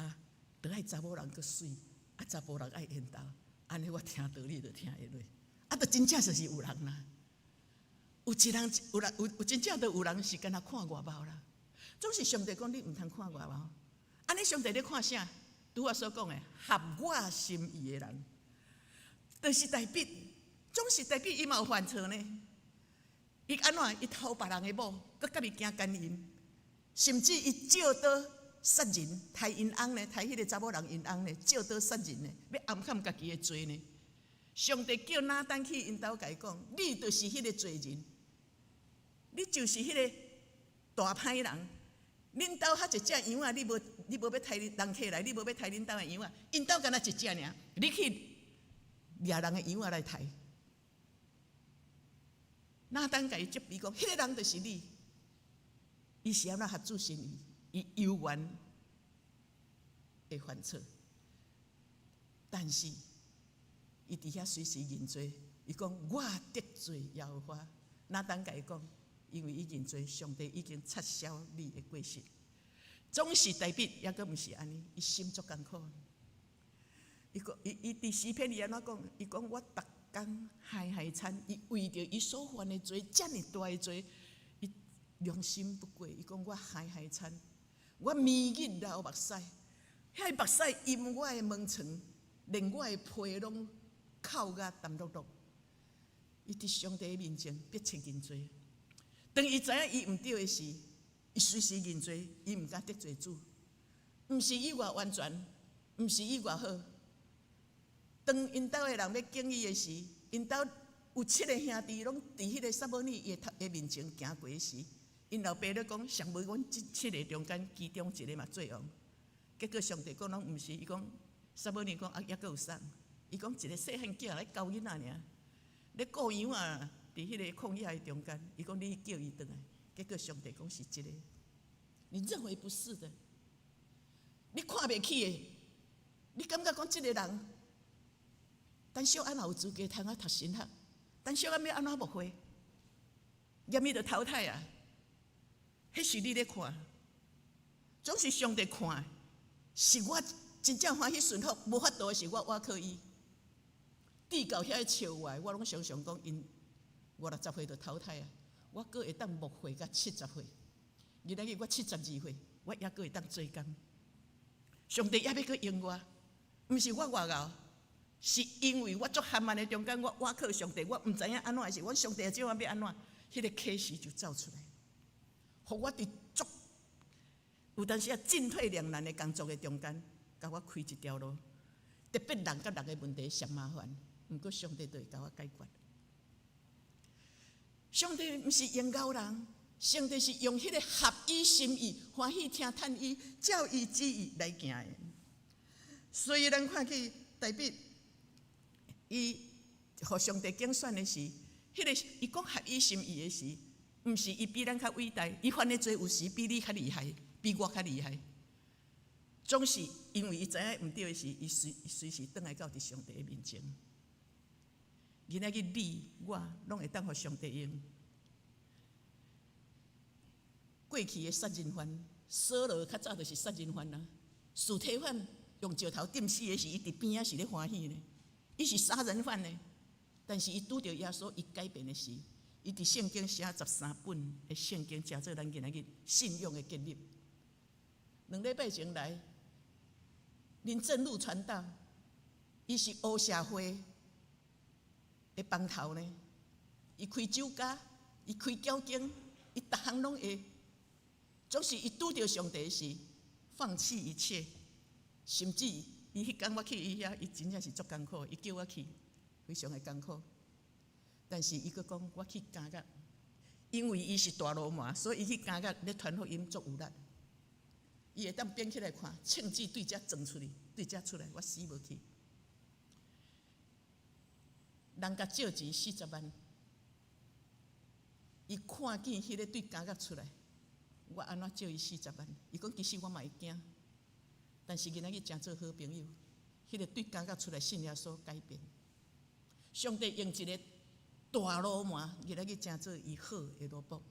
啊，著愛查某人閣媠，啊查埔人愛緣投，按呢我聽道理就聽會落。啊，著真正就是有人啦，有一人有人有有真正著有人是敢若看外貌啦。總是上帝講你毋通看外貌。按呢上帝咧看啥？拄我所講的合我心意的人，就是大衛。總是大衛伊嘛有犯錯呢。伊按怎？伊偷別人的某，閣佮伊行姦淫，甚至伊借刀殺人，刣𪜶翁呢，刣彼個查某人𪜶翁呢，借刀殺人呢，欲掩蓋家己的罪呢。上帝叫拿單去𪜶兜共伊講：你就是彼個罪人，你就是彼個大歹人。恁兜遐一隻羊仔，你無欲刣人客來，你無欲刣恁兜的羊仔，𪜶兜敢若一隻爾，你去掠人的羊仔來刣。拿單共伊責備講，彼個人就是你，伊是按怎合主心意？伊猶原會犯錯，但是伊佇遐隨時認罪。伊講我得罪耶和華。拿單共伊講，因為伊認罪，上帝已經撤銷你的過失。總是大衛，猶閣毋是按呢，伊心足艱苦。伊講，伊佇詩篇伊按怎講？伊講我逐工哀哀嘆，伊為著伊所犯的罪，遮爾大的罪，伊良心不過。伊講我哀哀嘆，我暝日流目屎，彼目屎淹我的門床，連我的被攏哭甲澹漉漉。伊佇上帝面前迫切認罪。當伊知影伊毋對的時，伊隨時認罪，伊毋敢得罪主。毋是伊偌完全，毋是伊偌好。當𪜶兜的人欲揀伊的時，𪜶兜有七個兄弟攏佇彼個撒母耳的面前行過時， 𪜶老爸咧講，上尾阮這七个中間，其中一个嘛做王。結果上帝講攏毋是，伊講撒母耳講啊，猶閣有啥？伊講一个細漢囝來教囡仔爾，咧顧羊仔，佇彼个曠野的中間，伊講你去叫伊轉來。結果上帝講是這个，你認為不是的，你看袂起的，你感覺講這个人，等小按怎有資格通啊讀神學？等小按欲按怎牧會？嚴伊就淘汰啊！彼是你咧看，總是上帝看，是我真正歡喜順服，無法度的是我倚靠伊。至到遐個笑我，我攏常常講，𪜶五六十歲就淘汰啊！我閣會當牧會到70歲，今仔日我72歲，我猶閣會當做工。上帝猶欲閣用我，毋是我偌𠢕，是因為我足含慢的中間，我倚靠上帝，我毋知影按怎的時，我上帝這款欲按怎，彼个啟示就走出來，予我佇足有當時啊進退兩難的工作的中間，共我開一條路。特別人佮人的問題上麻煩，毋過上帝就會共我解決。上帝毋是用𠢕人，上帝是用彼个合伊心意、歡喜聽嘆伊、照伊旨意來行的。所以咱看見大衛，伊予上帝揀選的時，彼个伊講合伊心意的時，毋是伊比咱較偉大，伊犯的罪有時比你較厲害，比我較厲害。總是因為伊知影毋對的時，伊隨隨時轉來到佇上帝的面前。今仔日你我攏會當予上帝用。過去的殺人犯，掃羅較早就是殺人犯啊。司提反用石頭釘死的時，伊佇邊仔是咧歡喜呢。伊是殺人犯呢，但是伊拄著耶穌，伊改變的時，伊佇聖經寫13本的聖經，成做咱今仔日信仰的建立。2禮拜前來，林正路傳道，伊是黑社會的幫頭呢。伊開酒家，伊開攪間，伊逐項攏會。總是伊拄著上帝時，放棄一切，甚至伊彼工我去伊遐，伊真正是足艱苦，伊叫我去，非常的艱苦。但是伊閣講，我去監獄，因為伊是大鱸鰻，所以伊去監獄咧傳福音足有力。伊會當變起來看，槍支對遮撞出去，對遮出來，我死無去。人共借錢40萬，伊看見彼个對監獄出來，我按怎借伊四十萬？伊講其實我嘛會驚，但是今仔日誠做好朋友，彼个對監獄出來信耶穌改變。上帝用一个大鱸鰻，今仔日誠做伊好的奴僕。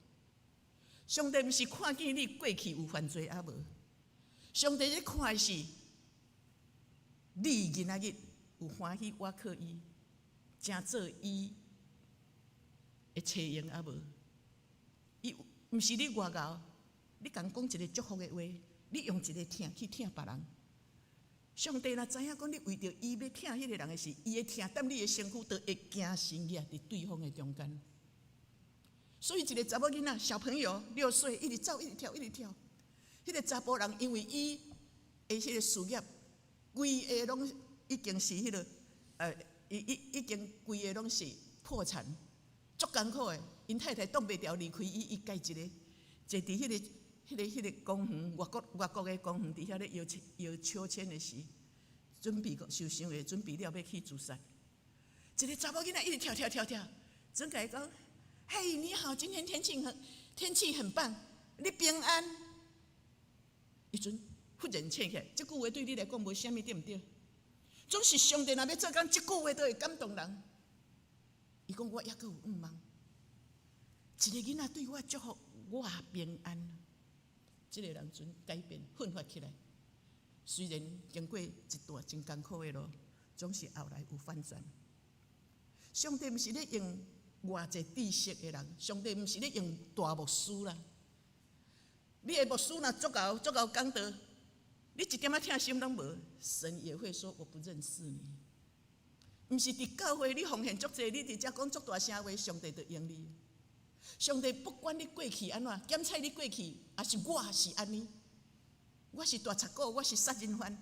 上帝毋是看見你過去有犯罪抑無？上帝咧看的是你今仔日有歡喜倚靠伊，誠做伊的差用抑無？伊毋是你偌𠢕，你共講一个祝福的話，你用一个疼去疼別人。上帝若知影講你為著伊欲疼彼个人的時，伊的疼踮你的身軀，就會行神跡佇對方的中間。所以一个查某囡仔小朋友6歲，一直走，一直跳，一直跳。彼个查埔人因為伊的彼个事業，規個攏已經是彼个，伊已經規个攏是破產，足艱苦的。𪜶太太擋袂牢離開伊，伊家一个坐佇彼个公園，外國的公園，佇遐咧搖搖秋千的時，準備受傷的準備了欲去自殺。一个查某囡仔一直跳跳跳跳，轉共伊講：嘿，你好，今天天氣很棒，你平安。伊陣忽然醒起來，這句話對你來講無啥物對毋對？總是上帝若欲做工，這句話都會感動人。伊講我猶閣有願望，一个囡仔對我祝福，我平安。這个人陣改變，奮發起來。雖然經過一段真艱苦的路，總是後來有反轉。上帝毋是咧用偌濟知識的人，上帝毋是咧用大牧師啦。你的牧師若足𠢕足𠢕講道，你一點仔疼心攏無，神也會說我不認識你。毋是佇教會你奉獻足濟，你佇遮講足大聲話，上帝就用你。上帝不管你過去按怎，檢採你過去，抑是我是按呢，我是大賊狗，我是殺人犯，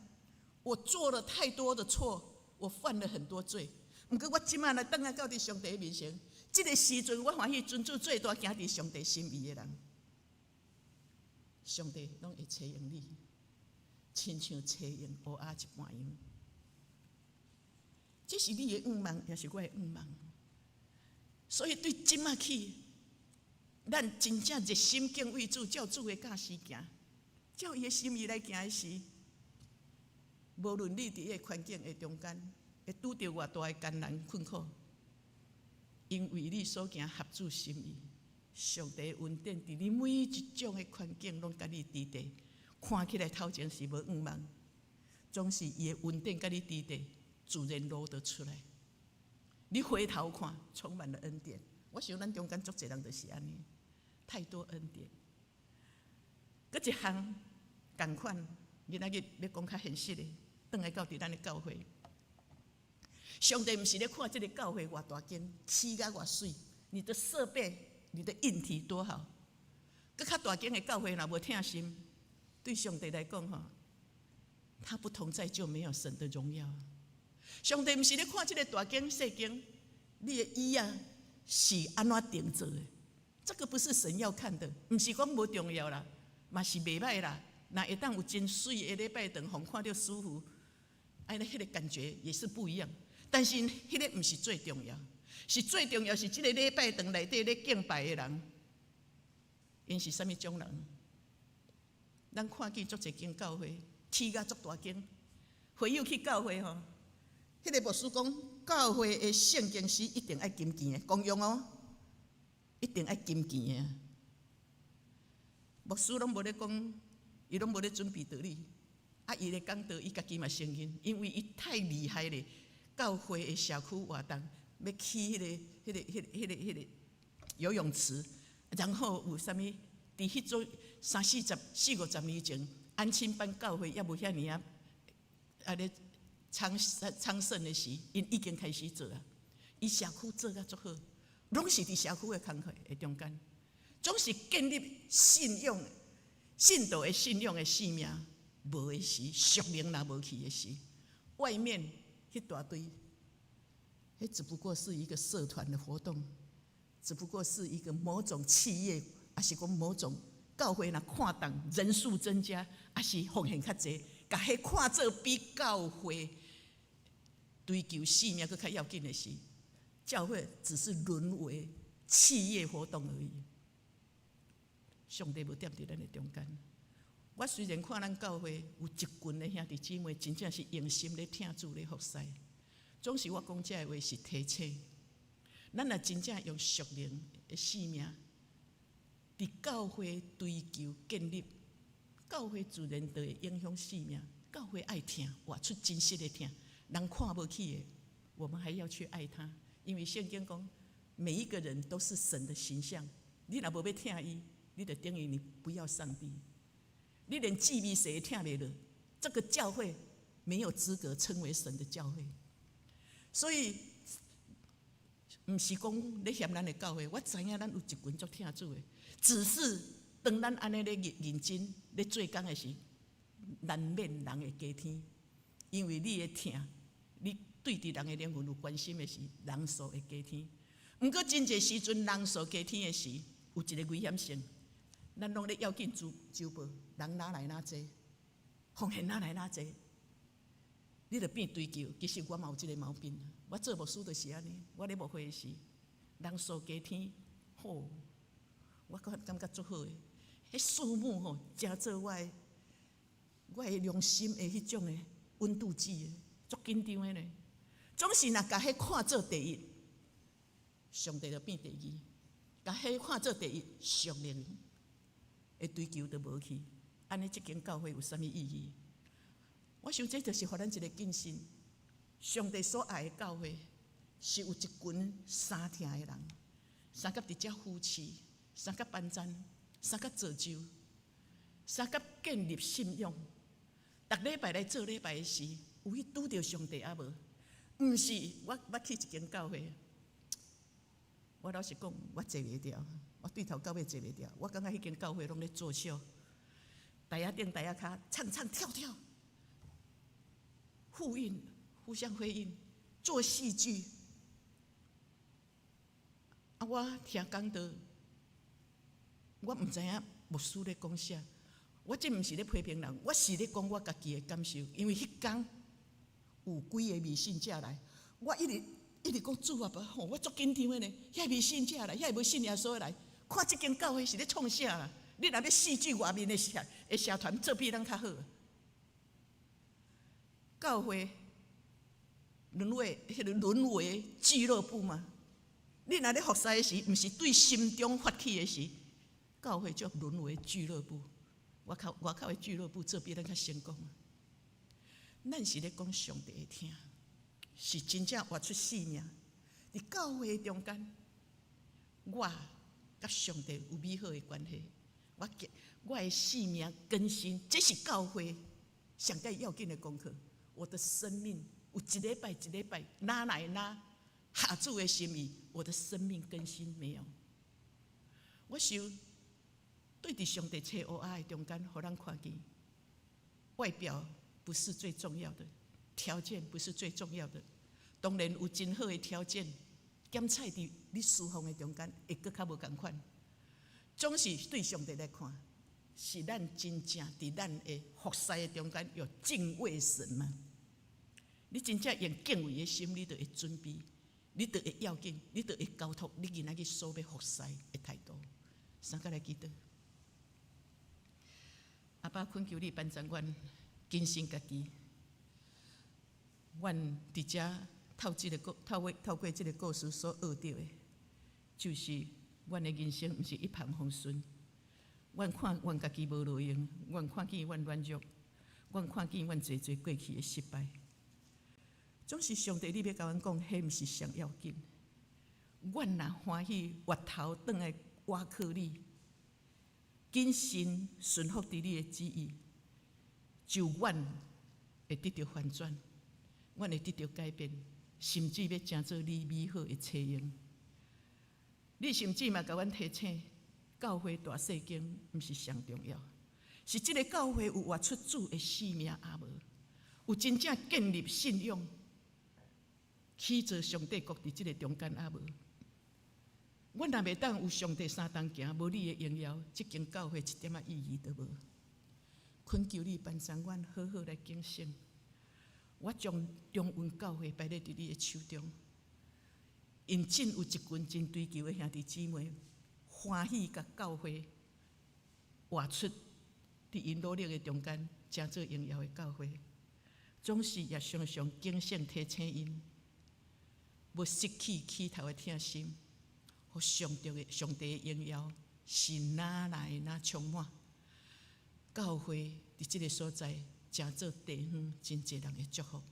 我做了太多的錯，我犯了很多罪。毋過我這擺來轉來到佇上帝面前，這個時陣我歡喜尊主最大行佇上帝心意的人。上帝攏會差用你，親像差用烏鴉一般樣。這是你的願望，也是我的願望。所以對這馬起，咱真正熱心敬畏主，照主的教示行，照伊的心意來行的時，無論你佇彼個環境的中間，會拄著偌大的艱難困苦，因為你所行合主心意，上帝恩典佇你每一種的環境攏佮你佇佇，看起來頭前是無向望，總是伊的恩典佮你佇佇，自然路就出來。你回頭看，充滿了恩典。我想咱中間足濟人就是按呢，太多恩典。閣一項仝款，今仔日欲講較現實的，轉來到佇咱的教會。上帝毋是咧看這个教會偌大間，起甲偌媠，你的設備、你的硬體多好。閣較大間的教會若無疼心，對上帝來講吼，他不同在就沒有神的榮耀。上帝毋是咧看這个大間細間，你的椅仔是按怎定做的？這個不是神要看的，毋是講無重要啦，嘛是袂䆀啦。若會當有真媠的禮拜堂，予看著舒服，按呢彼个感覺也是不一樣。但是彼个毋是最重要，是最重要是這个禮拜堂內底咧敬拜的人，𪜶是啥物種人？咱看見足濟間教會，起甲足大間，會友去教會吼，彼个牧師講，教會的聖經是一定愛金錢的，公用哦，一定愛金錢的。牧師攏無咧講，伊攏無咧準備道理，啊，伊咧講道，伊家己嘛承認，因為伊太厲害咧。教會的社區活動，欲起彼个游泳池，然後有啥物？佇彼陣三四十、四五十年前，安親班教會猶無遐爾仔咧昌盛的時，𪜶已經開始做啊。伊社區做甲足好，攏是佇社區的工課的中間，總是建立信仰、信徒的信仰的生命，無的時，屬靈若無去的時，外面彼大堆，彼只不過是一個社團的活動，只不過是一個某種企業，抑是講某種教會若擴張人數增加，抑是奉獻較濟，共彼看做比教會追求性命閣較要緊的是，教會只是淪為企業活動而已。上帝無踮佇咱的中間。我雖然看咱教會有一群的兄弟姊妹，真正是用心咧疼主咧服侍，總是我講這个話是提醒，咱若真正用屬靈的生命，佇教會追求建立，教會自然就會影響生命。教會愛疼，活出真實的疼，人看無起的，我們還要去愛他，因為聖經講，每一個人都是神的形象。你若無欲疼伊，你就等於你不要上帝。你連姊妹誰疼袂落，這個教會沒有資格稱為神的教會。所以，毋是講咧嫌咱的教會，我知影咱有一群足疼主的，只是當咱按呢咧認真咧做工的時，難免人會加添，因為你的疼，你對佇人的靈魂有關心的時，人數會加添。毋過真濟時陣人數加添的時，有一個危險性，咱攏咧要緊周報，人哪來哪濟，奉獻哪來哪濟，你著變追求。其實我嘛有這个毛病，我做牧師就是按呢，我咧牧會時，人數加添，吼，我閣感覺足好的，彼數目吼，誠做我的良心的彼種的溫度計的，足緊張的呢。總是若共彼看做第一，上帝就變第二；共彼看做第一，屬靈的追求就無去。按呢，這間教會有啥物意義？我想這就是予咱一個警醒。上帝所愛的教會，是有一群相疼的人，相佮佇遮扶持，相佮幫贊，相佮造就，相佮建立信仰。逐禮拜來做禮拜的時，有去拄著上帝抑無？毋是，我捌去一間教會，我老實講，我坐袂牢，我對頭到尾坐袂牢。我感覺彼間教會攏咧作秀，台仔頂台仔跤，唱唱跳跳，呼應，互相輝映，做戲劇。啊，我聽講道，我毋知影牧師咧講啥。我這毋是咧批評人，我是咧講我家己的感受。因為彼工有幾个未信者來，我一直一直講主啊，吼，我足緊張的呢。遐未信者來，遐無信耶穌的來，看這間教會是咧創啥啦？你若欲戲劇外面的社團做比咱較好。教會淪為彼个淪為俱樂部嗎？你若咧服侍的時，毋是對心中發起的時，教會就淪為俱樂部。外口的俱樂部做比咱較成功。咱是咧講上帝的疼，是真正活出生命。佇教會中間，我佮上帝有美好的關係，我的生命更新，這是教會上蓋要緊的功課。我的生命有一禮拜一禮拜，哪來哪合主的心意，我的生命更新沒有？我想對佇上帝揣烏鴉的中間，予咱看見，外表不是最重要的，條件不是最重要的。當然有真好的條件，檢採佇你侍奉的中間會閣較無仝款。總是對上帝來看，是咱真正佇咱的服侍的中間有敬畏神嗎？你真正用敬畏的心，你就會準備，你就會要緊，你就會交託你囡仔去所欲服侍的態度。三個來祈禱，阿爸懇求你幫助阮更新家己。阮佇遮透這个故，透過透過這个故事所學著的，就是阮的人生毋是一帆風順。阮看阮家己無路用，阮看見阮軟弱，阮看見阮濟濟過去的失敗。總是上帝，你欲共阮講，彼毋是上要緊。阮若歡喜回頭轉來倚靠你，謹慎順服佇你的旨意，就阮會得著翻轉，阮會得著改變，甚至欲成做你美好的冊用。你甚至嘛共阮提醒，教會大細間毋是上重要，是這个教會有活出主的生命抑無？有真正建立信仰，起造上帝國佇這个中間抑無？阮若袂當有上帝相同行，無你的榮耀，這間教會一點仔意義都無。懇求你幫助阮好好來警醒。我將中雲教會擺咧佇你的手中，𪜶真有一群真追求的兄弟姊妹，歡喜共教會活出佇𪜶努力的中間，成做榮耀的教會。總是也常常警醒提醒𪜶，無失去起頭的疼心，予上帝的榮耀是哪來哪充滿。教會佇這个所在，成做地方真濟人的祝福，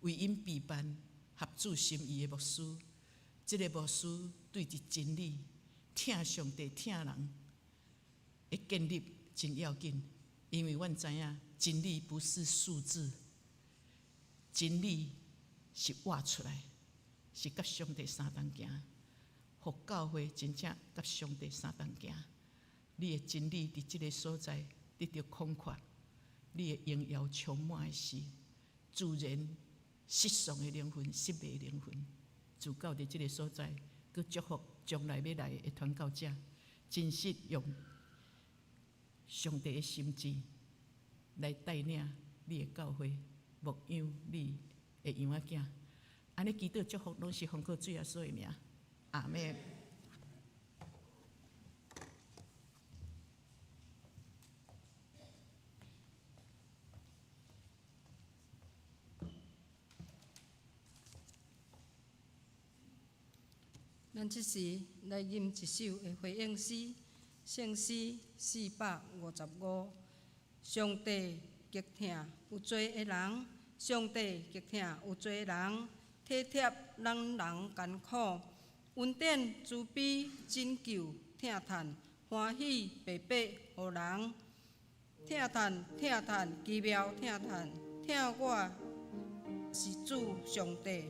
為𪜶備辦合主心意的牧師，這个牧師對佇真理、疼上帝、疼人的建立真要緊，因為阮知影真理不是數字，真理是活出來，是佮上帝相同行，予教會真正佮上帝相同行。你的真理佇這个所在得著擴闊，你的榮耀充滿的時，自然失喪的靈魂、失迷的靈魂，自到佇這个所在，閣祝福將來欲來的傳教者，真實用上帝的心志來帶領你的教會，牧養你的羊仔囝。按呢祈禱祝福，攏是奉靠主耶穌的名，阿們。咱這時來吟一首的回應詩，聖詩455。上帝極疼有罪的人，上帝極疼有罪的人，體貼咱人艱苦，恩典慈悲拯救疼嘆，歡喜白白予人。疼嘆疼嘆奇妙疼嘆，疼我是主上帝。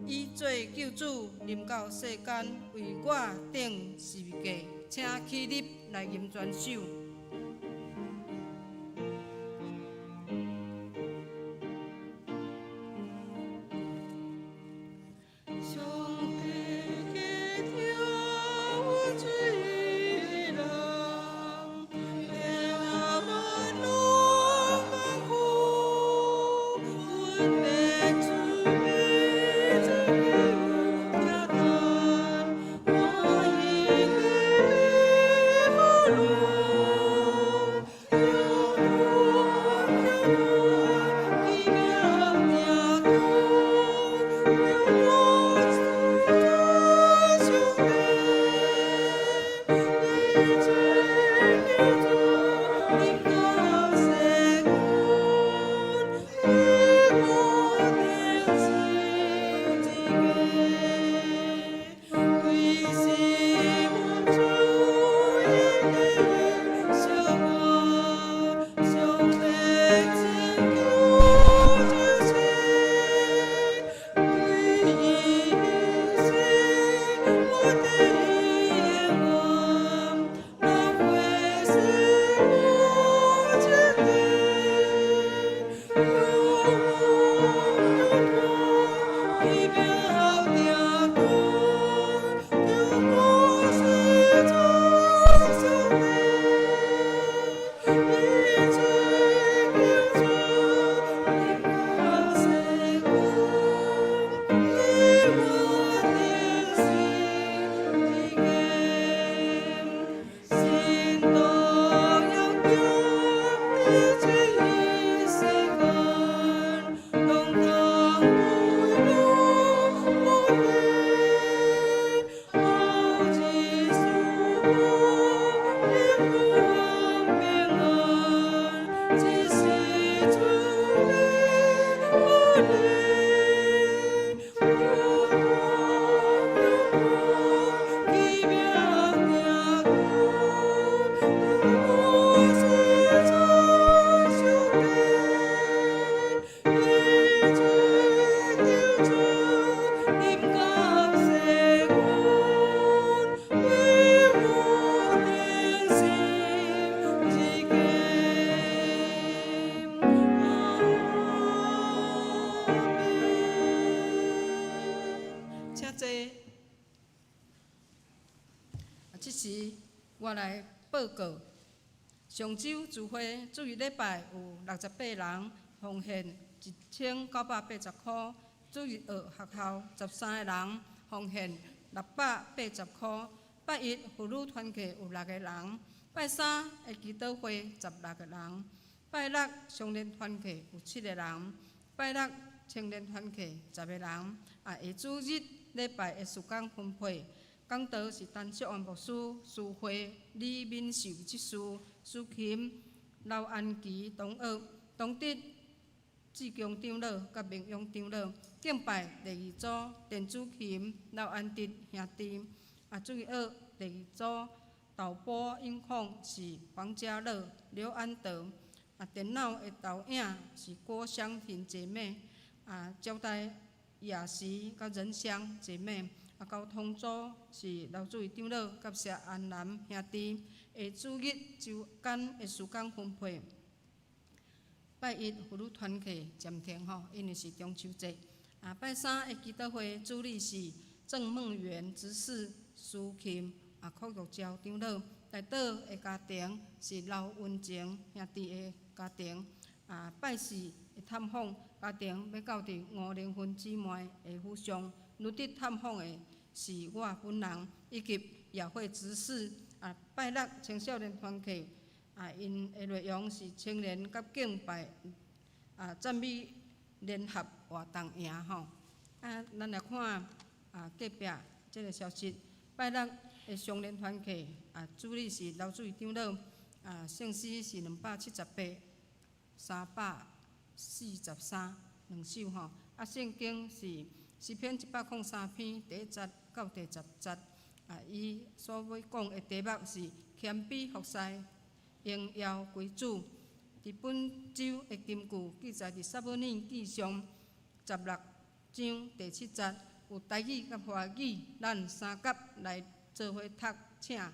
以做救主臨到世間，為我釘十字架，請起立來吟全首。上帝極疼有罪的人，疼咱這時我來報告，上週聚會主日禮拜有68人奉獻1980箍。主日學學校13個人奉獻680箍。拜一婦女團契有六個人，拜三的祈禱會16個人，拜六少年團契有七個人，拜六青年團契10個人。下主日禮拜的時間分配，講道是陳淑安牧師、蘇慧、李敏秀執事、蘇琴、劉安琪同學、董德、志強長老佮明勇長老。敬拜第二組電子琴劉安德兄弟。主日學第二組導播音控是黃家樂、劉安德。電腦的導影是郭香婷姐妹。招待雅時佮仁香姐妹。交通組是劉主義長老佮謝安南兄弟。下主日週間的時間分配，拜一婦女團契暫停吼，因為是中秋節。拜三的祈禱會主禮是鄭夢圓執事、蘇琴、柯玉娇長老。代禱的家庭是劉文靜兄弟的家庭。拜四的探訪家庭欲到佇吳玲芬姊妹的府上，輪值探訪的是我本人以及也會執事。拜六青少年團契，𪜶的內容是青年佮敬拜讚美聯合活動營吼。咱來看隔壁這个消息，拜六的少年團契主禮是劉主義長老，聖詩是278、343兩首吼。聖經是詩篇103篇第一節到第10節。伊所欲講的題目是謙卑服侍，榮耀歸主。佇本週的金句記載佇撒母耳記上16章第7節，有台語佮華語，咱三甲來做伙讀，請。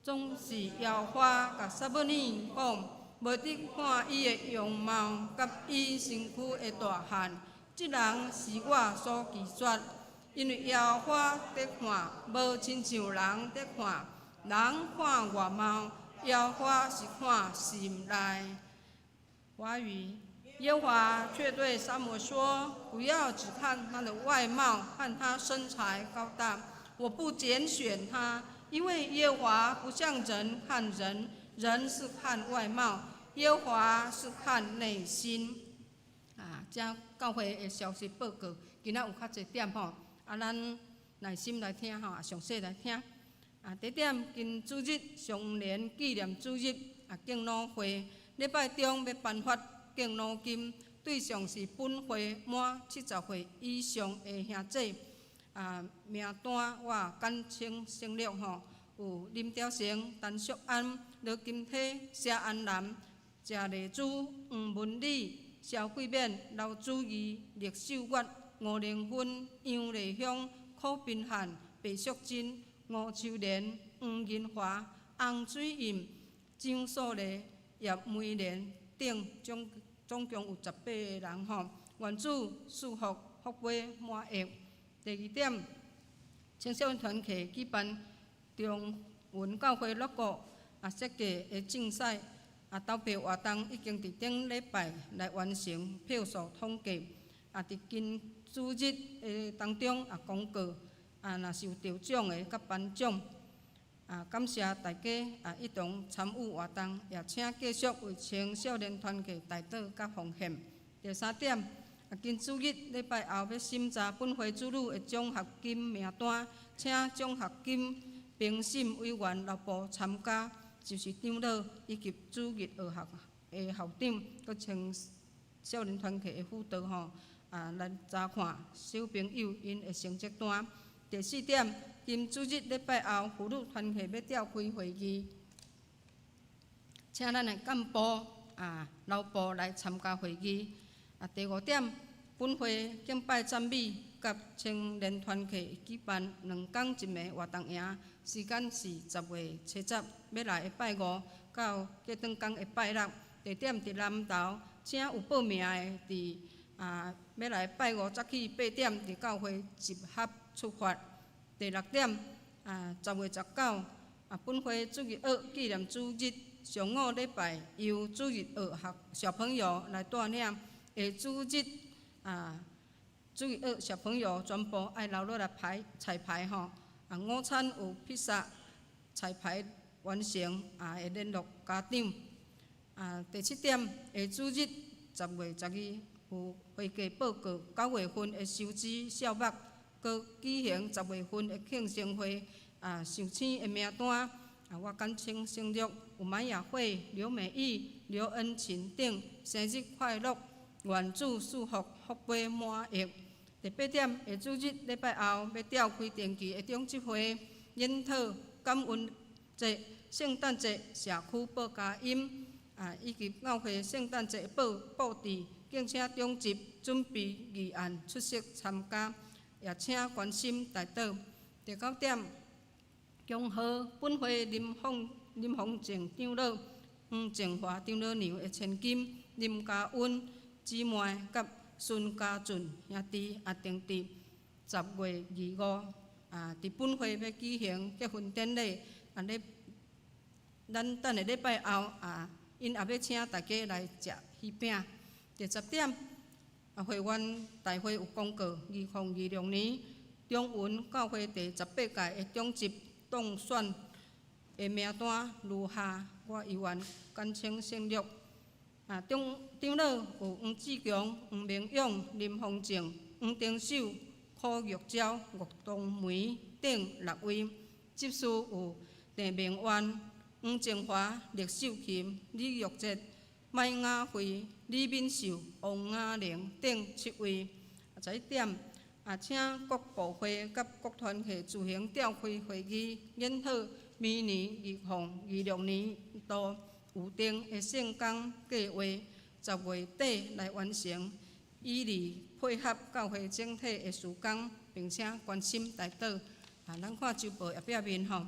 總是耶和華共撒母耳講，袂得看伊的容貌佮伊身軀的大漢，這人是我所拒絕。因為耶和華佇看，無親像人佇看，人看外貌，耶和華是看心內。華語，耶和華卻對撒母耳說：不要只看他的外貌和他身材高大，我不揀選他，因為耶和華不像人看人，人是看外貌，耶和華是看內心。這教會的消息報告，今仔有較濟點吼。咱耐心來聽吼，詳細來聽。第一點，今主日常年紀念主日敬老會，禮拜中欲頒發敬老金，對象是本會滿70歲以上的兄姊。名單我簡稱省略吼，有林兆成、陳淑安、羅金體、謝安南、謝麗珠、黃文禮、蕭桂勉、劉祖義、陸秀月、吳玲芬、楊麗香、柯賓漢、白淑珍、吳秋蓮、黃銀華、洪水印、張素麗、葉梅蓮等，總總共有18個人吼。願主賜福福杯滿溢。第二點，青少年團契舉辦中雲教會 logo 設計的競賽投票活動已經佇頂禮拜來完成票數統計，佇今主日的當中公告，若是有得獎的佮頒獎，感謝大家一同參與活動，也請繼續為青少年團契代禱佮奉獻。第三點，今主日禮拜後欲審查本會子女的獎學金名單，請獎學金評審委員留步參加，就是長老以及主日學校的校長，佮青少年團契的輔導吼，來查看小朋友𪜶的成績單。第四點，今主日禮拜後，婦女團契欲召開會議，請咱的幹部留步來參加會議。第五點，本會敬拜讚美佮青年團契舉辦兩工一暝活動營，時間是10月7日，欲來的拜五到過轉工的拜六，地點佇南投，請有報名的佇欲來拜五早起8點佇教會集合出發。第六點，10月19。啊，本會主日學紀念主日上午禮拜由主日學學小朋友來帶領，下主日啊，主日學小朋友全部愛留落來排彩排吼。啊，午餐有披薩，彩排完成啊，會聯絡家長。啊，第七點，下主日10月12有會計報告，9月份的收支數目，閣舉行10月份的慶生會，啊，受請的名單，啊，我簡稱省略，有馬雅慧、劉美玉、劉恩琴等，生日快樂，願主賜福，福杯滿溢。第八點，下主日禮拜後欲召開定期的長執會，研討感恩節、聖誕節社區報佳音。啊，以及教會聖誕節佈佈置，敬請長執準備議案出席參加，也請關心代禱。第九點，恭賀本會林鳳林鳳靜長老、黃靜華長老娘的千金林家溫姊妹佮孫家俊兄弟啊，定佇10月25啊，佇本會欲舉行結婚典禮，啊咧，咱等下禮拜後啊。𪜶也欲請大家來食喜餅。第十點，啊，會員大會有公告，2026年中雲教會第18屆的長執當選的名單如下，我猶原簡稱省略。啊，長長老有黃志強、黃明勇、林鳳靜、黃丁秀、柯玉娇、吳東梅等六位。執事有鄭明元、黃靜華、酈秀琴、李玉哲、麥雅慧、李敏秀、王雅玲等七位。11點，啊，請各部會佮各團體自行召開會議，研討明年2026年度預定的聖工計劃，10月底來完成，以利配合教會整體的事工，並且關心代禱。啊，咱看週報頁壁面吼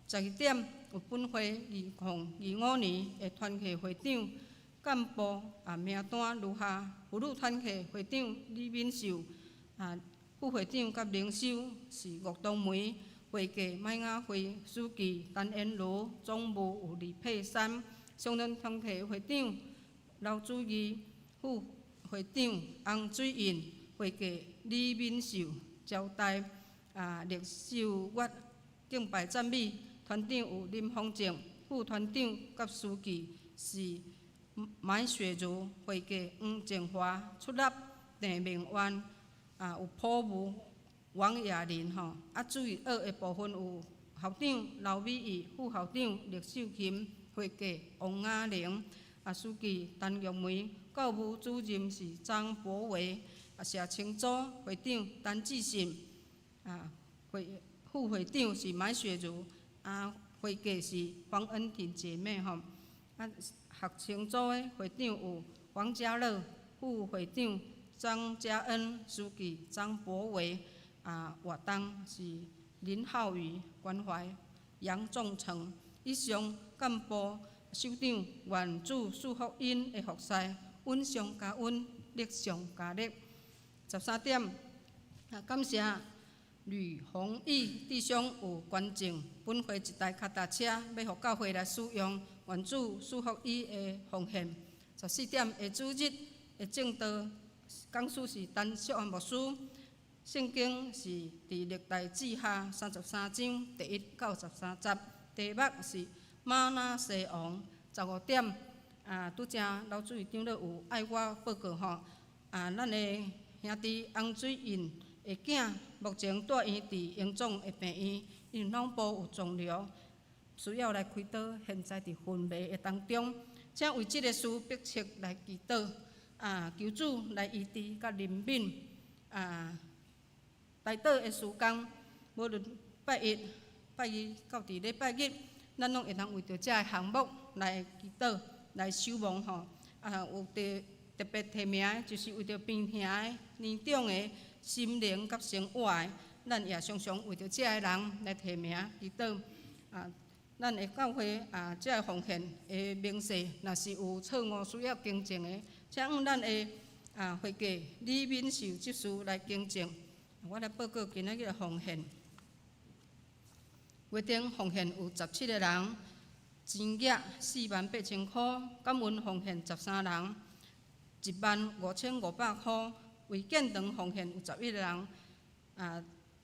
，12點有本會2025年的團契會長幹部啊名單如下：婦女團契會長李敏秀，啊副會長佮靈修是吳東梅，會計麥雅慧，書記陳延如，總務有李佩珊，少年團契會長劉主義，副會長洪水印，會計李敏秀，招待啊酈秀月敬拜讚美團長有林鳳靜，副團長佮書記是馬雪如，會計黃靜華，出納鄭明元，啊有普務王雅玲吼，啊主日學的部分有校長劉美玉、副校長酈秀琴、會計王雅玲，啊書記陳玉梅，教務主任是張博維，啊社青組會長陳志信，啊會副會長是馬雪如，啊會計是黃恩婷姐妹吼，啊學青組的會長有黃家樂，副會長張家恩，書記張博維，啊活動是林浩宇，關懷楊仲成，以上幹部首長願主賜福𪜶的服侍，恩上加恩，力上加力。13點，啊感謝呂宏毅弟兄有捐贈本會一台跤踏車，欲予教會來使用，願主賜福伊的奉獻。14點，下主日的證道講師是陳淑安牧師，聖經是佇歷代志下33章第1到13節，題目是瑪拿西王。15點，啊，拄才老主任長老有愛我報告吼，啊，咱的兄弟洪水印的囝目前住院佇榮總的病院，𪜶腦部有腫瘤，需要來開刀，現在佇昏迷的當中，請為這个事迫切來祈禱，啊，求主來醫治佮憐憫，啊，代禱的時間，無論拜一、拜二到佇禮拜日，咱攏會當為著這个項目來祈禱、來守望吼。啊，有特特別提名的，就是為著病疼的、年長的、心靈佮生活的，咱也常常為著這个人來提名祈禱。啊，咱的教會啊，這个奉獻的明細，若是有錯誤需要更正的，請向咱的啊會計李敏秀執事來更正。我來報告今仔日的奉獻。月顶奉獻有17个人，錢額48,000箍；感恩奉獻13人，15,500箍；為建堂奉獻有11个人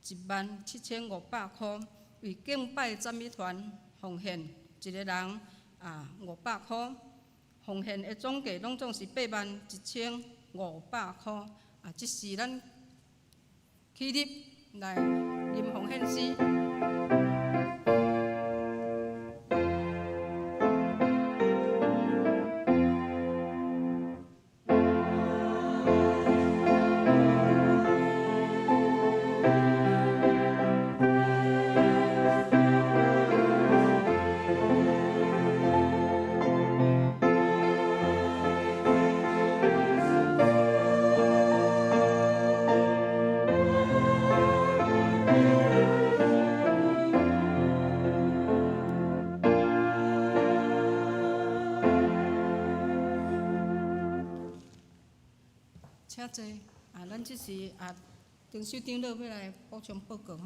，17,500箍；為敬拜讚美團奉獻一个人，500箍。奉獻的總計攏總是81,500箍。這是咱起立來吟奉獻詩。請坐。咱這時丁秀長老欲來補充報告吼。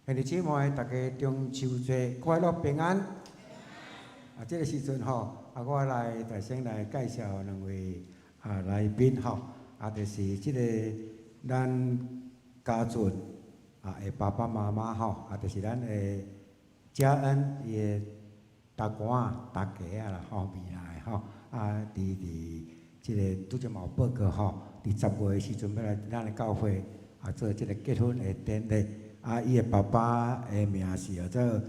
兄弟姊妹，大家中秋節快樂平安。這个時陣吼，我來大聲來介紹兩位來賓吼，就是這个咱家俊的爸爸媽媽吼，就是咱的嘉恩伊的大官大家啦吼，未來吼，佇這个拄才嘛有報告吼，佇10月的時陣欲來咱的教會做這个結婚的典禮。伊的爸爸的名是叫做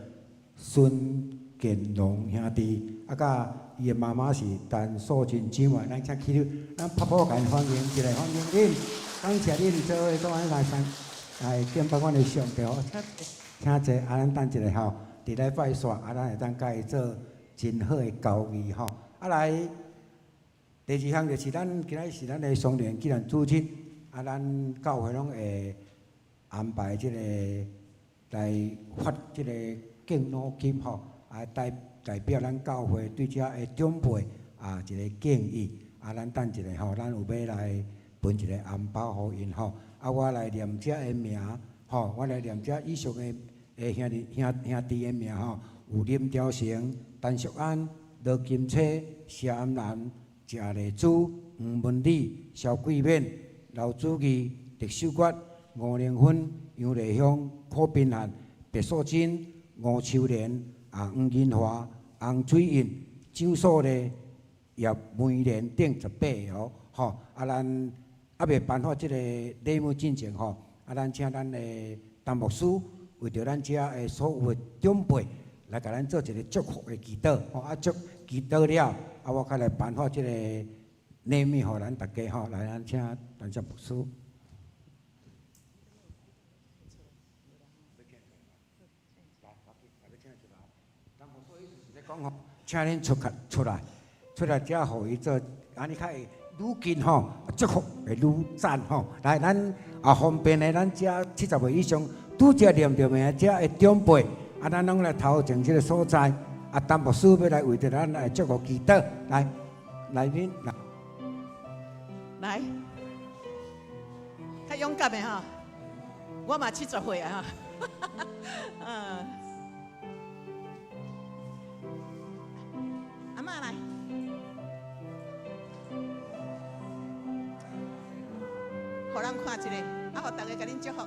孫建龍兄弟，佮伊的媽媽是陳素貞姊妹。咱請起立，咱拍鼓共𪜶歡迎，一來歡迎恁，感謝恁做伙做安來來敬拜阮的上帝吼。請坐，咱等一下吼，佇禮拜煞，咱會當佮伊做真好的交誼吼。來，第二項就是咱今仔日是咱的雙連紀念主日，咱教會攏會安排這个來發這个敬老金吼，代表咱教會對遮的長輩一个敬意。咱等一下吼，咱有欲來分一个紅包予𪜶吼。我來念遮的名吼，我來念遮以上的兄弟的名吼，有林兆成、陳淑安、羅金車、謝安蘭、謝麗珠、黃文禮、蕭桂勉、劉主義、狄秀月、吳玲芬、楊麗香、柯賓漢、白素貞、吳秋蓮、黃銀華、洪水印、張素麗、葉梅蓮等18个哦，吼！咱猶未頒發這个禮物進前吼，咱請咱的陳牧師為著咱遮的所有的長輩來共咱做一个祝福的祈禱，吼！祝祈禱了，我較來頒發這个禮物予咱大家吼，來，咱請陳牧師。講吼，請恁出來，出來遮予伊做，按呢較會愈近吼，祝福會愈讚吼。來，咱方便的，咱遮70歲以上，拄才念著名遮的長輩，咱攏來頭前這个所在，陳牧師欲來為著咱來祝福祈禱，來，來恁來。來，較勇敢的吼，我嘛70歲啊，阿嬤來，予人看一下，予大家共恁祝福。好，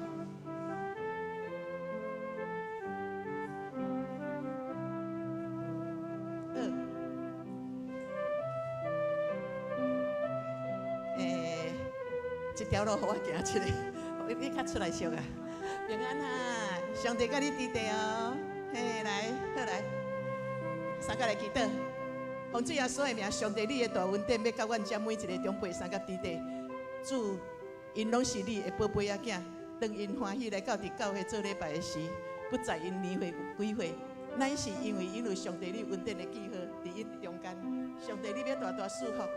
這條路予我行一个，你較出來熟啊。平安啊，上帝佮你佇咧哦。嘿，來，好來，三甲來祈禱。奉主耶穌的名，上帝你的大恩典，欲佮阮遮每一个長輩相佮佇咧。主，𪜶攏是你的寶貝仔囝，當𪜶歡喜來到佇教會做禮拜的時，不在𪜶年歲幾歲，乃是因為𪜶有上帝你恩典的記號佇𪜶中間。上帝你欲大大賜福，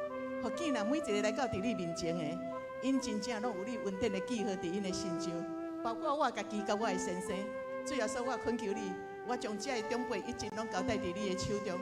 予囝人每一个來到佇你面前的，𪜶真正攏有你恩典的記號佇𪜶的身上，包括我家己佮我的先生。主耶穌，我懇求你，我將這个長輩一直攏交代佇你的手中。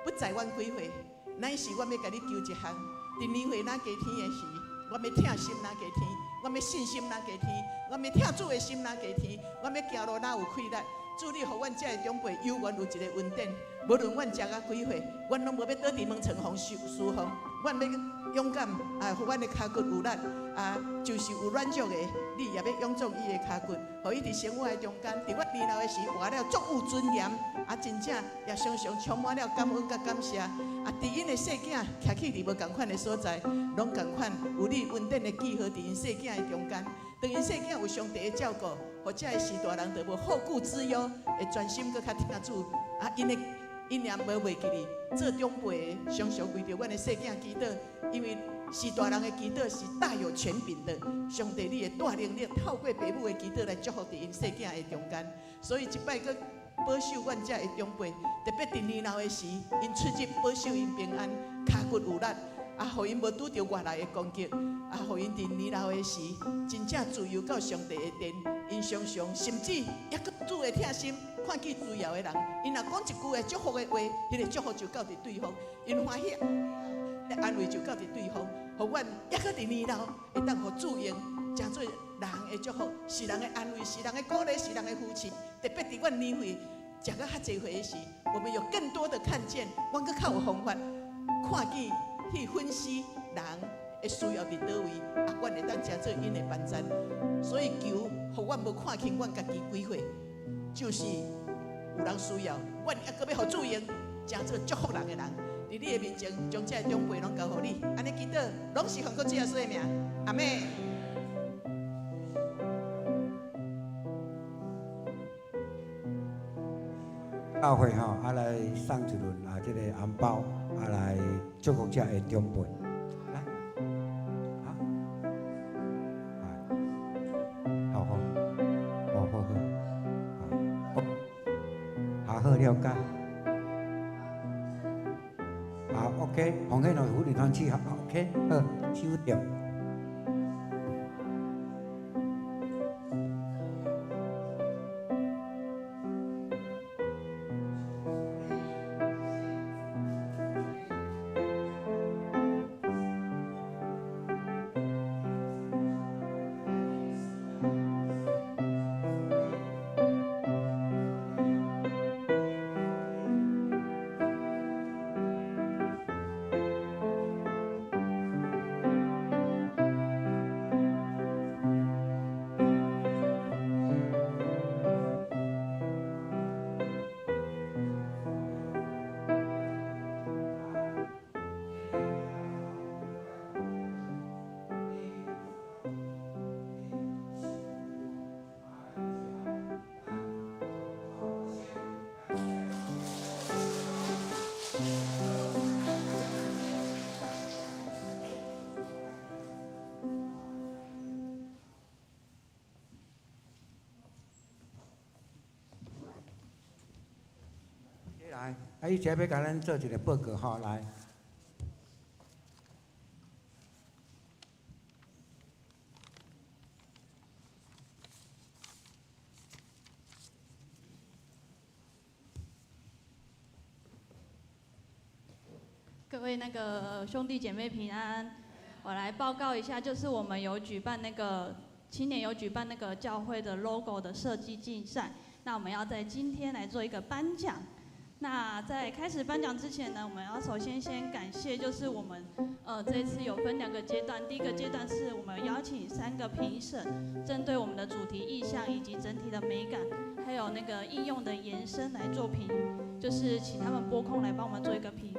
不在阮幾歲，乃是阮欲共你求一項。佇年歲若加添的時，阮欲疼心若加添，阮欲信心若加添，阮欲疼主的心若加添，阮欲行路若有氣力。主你予阮遮的長輩猶原有一个恩典，無論阮食甲幾歲，阮攏無欲倒佇門床予人侍奉，阮欲勇敢啊，予阮的跤骨有力啊，就是有軟弱的，你也欲勇壯伊的跤骨，予伊佇生活的中間，佇阮年老的時活了足有尊嚴，啊，真正也常常充滿了感恩佮感謝。啊，佇𪜶的細囝徛去佇無仝款的所在，攏仝款有你恩典的記號佇𪜶細囝的中間。當𪜶細囝有上帝的照顧，予遮的序大人就無後顧之憂，會專心閣較疼主。啊，𪜶的𪜶也無袂記得做長輩的，常常為著阮的細囝祈禱，因為序大人的祈禱是大有權柄的。上帝你的大能力透過爸母的祈禱來祝福佇𪜶細囝的中間，所以這擺閣保守阮遮的長輩，特別佇年老的時，𪜶出入保守𪜶平安，跤骨有力，啊，予𪜶無拄著外來的攻擊，啊，予𪜶佇年老的時，真正自由到上帝的殿，𪜶常常甚至猶閣主的疼心，看見需要的人，𪜶若講一句的祝福的話，彼個祝福就到佇對方，𪜶歡喜的安慰就到佇對方，予阮猶閣佇年老，會當予主用，成做人的祝福，是人的安慰，是人的鼓勵，是人的扶持。特別佇阮年歲食甲較濟歲的時，我們有更多的看見，阮閣較有方法看見彼粉絲人的需要佇佗位，啊，阮會當成做𪜶的幫贊。所以求，予阮無看輕阮家己幾歲，就是有人需要，阮猶閣欲予主用，成做祝福人的人。佇你的面前，將這个長輩攏交予你，按呢祈禱，攏是奉靠主耶穌的名，阿們。教會吼，啊來送一輪啊，這个紅包啊來祝福遮的長輩。來，啊，好好，好好好，好，好了解。好，OK，奉獻予福利團體，好，OK，好，收著。來，啊，伊這欲共咱做一个報告吼，來。各位那個兄弟姐妹平安，我來報告一下，就是我們有舉辦那個青年有舉辦那個教會的 logo 的設計競賽，那我們要在今天來做一個頒獎。那在開始頒獎之前呢，我們要首先先感謝，就是我們這次有分兩個階段，第一個階段是我們邀請三個評審，針對我們的主題意象以及整體的美感，還有那個應用的延伸來做評，就是請他們撥空來幫我們做一個評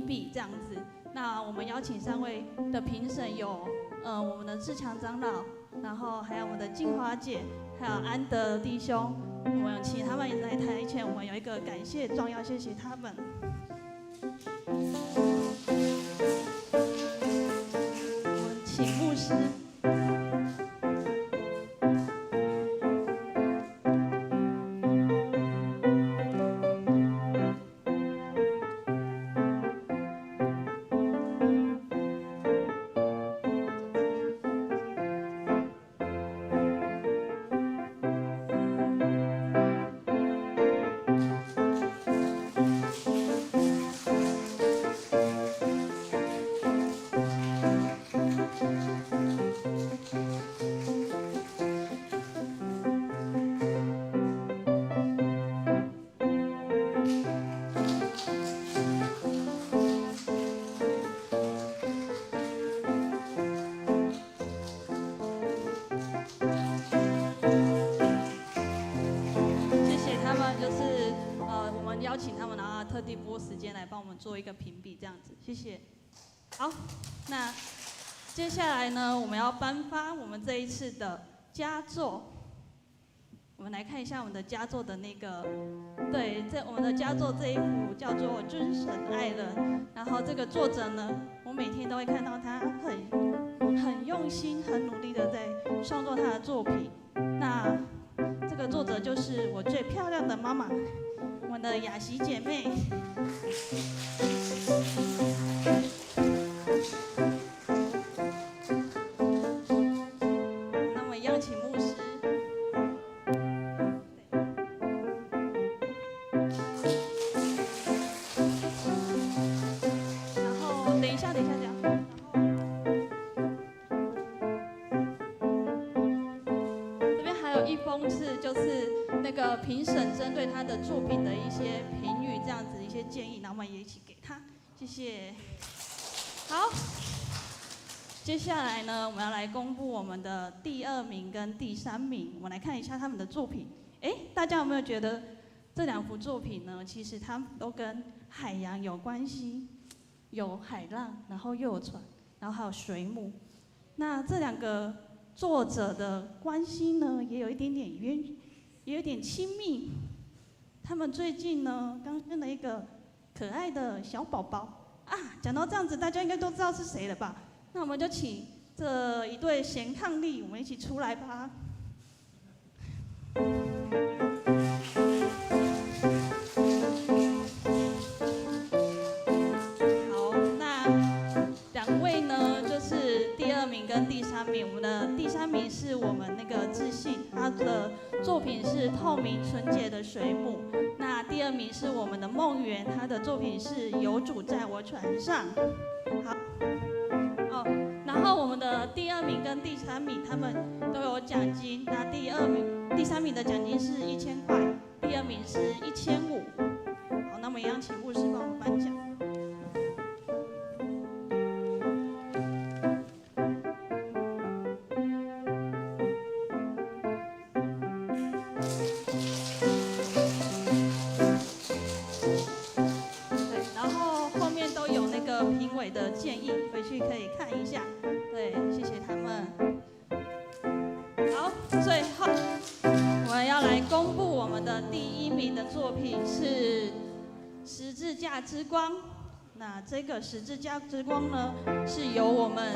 比這樣子。那我們邀請三位的評審有，我們的志強長老，然後還有我們的靜華姐，還有安德弟兄。我們請他們來台前，我們有一個感謝狀，要謝謝他們。我們請牧師。特地撥時間來幫我們做一個評比，這樣子，謝謝。好，那接下來呢，我們要頒發我們這一次的佳作。我們來看一下我們的佳作的那個，對，這我們的佳作這一幅叫做《尊神愛人》，然後這個作者呢，我每天都會看到他很用心、很努力的在創作他的作品。那這個作者就是我最漂亮的媽媽，我們的雅琪姐妹。那麼邀請牧師。然後等一下，等一下，等一下。這邊還有一封是，就是那個評審針對他的作品的一些評語，這樣子一些建議，然後我們也一起給他，謝謝。好，接下來呢，我們要來公布我們的第二名跟第三名，我們來看一下他們的作品。誒，大家有沒有覺得這兩幅作品呢？其實它們都跟海洋有關係，有海浪，然後又有船，然後還有水母。那這兩個作者的關係呢，也有一點點淵，也有點親密。他們最近呢，剛生了一個可愛的小寶寶啊。講到這樣子，大家應該都知道是誰了吧？那我們就請這一對賢伉儷，我們一起出來吧。好，那兩位呢，就是第二名跟第三名。我們的第三名是我們那個自信，他的作品是透明純潔的水母。那第二名是我們的夢圓，他的作品是有主在我船上。好，哦，然後我們的第二名跟第三名他們都有獎金。那第二名、第三名的獎金是1000塊，第二名是1500。好，那我們一樣請牧師幫我們頒獎。對，然後後面都有那個評委的建議，回去可以看一下。對，謝謝他們。好，最後我們要來公布我們的第一名的作品是《十字架之光》。那這個十字架之光呢，是由我們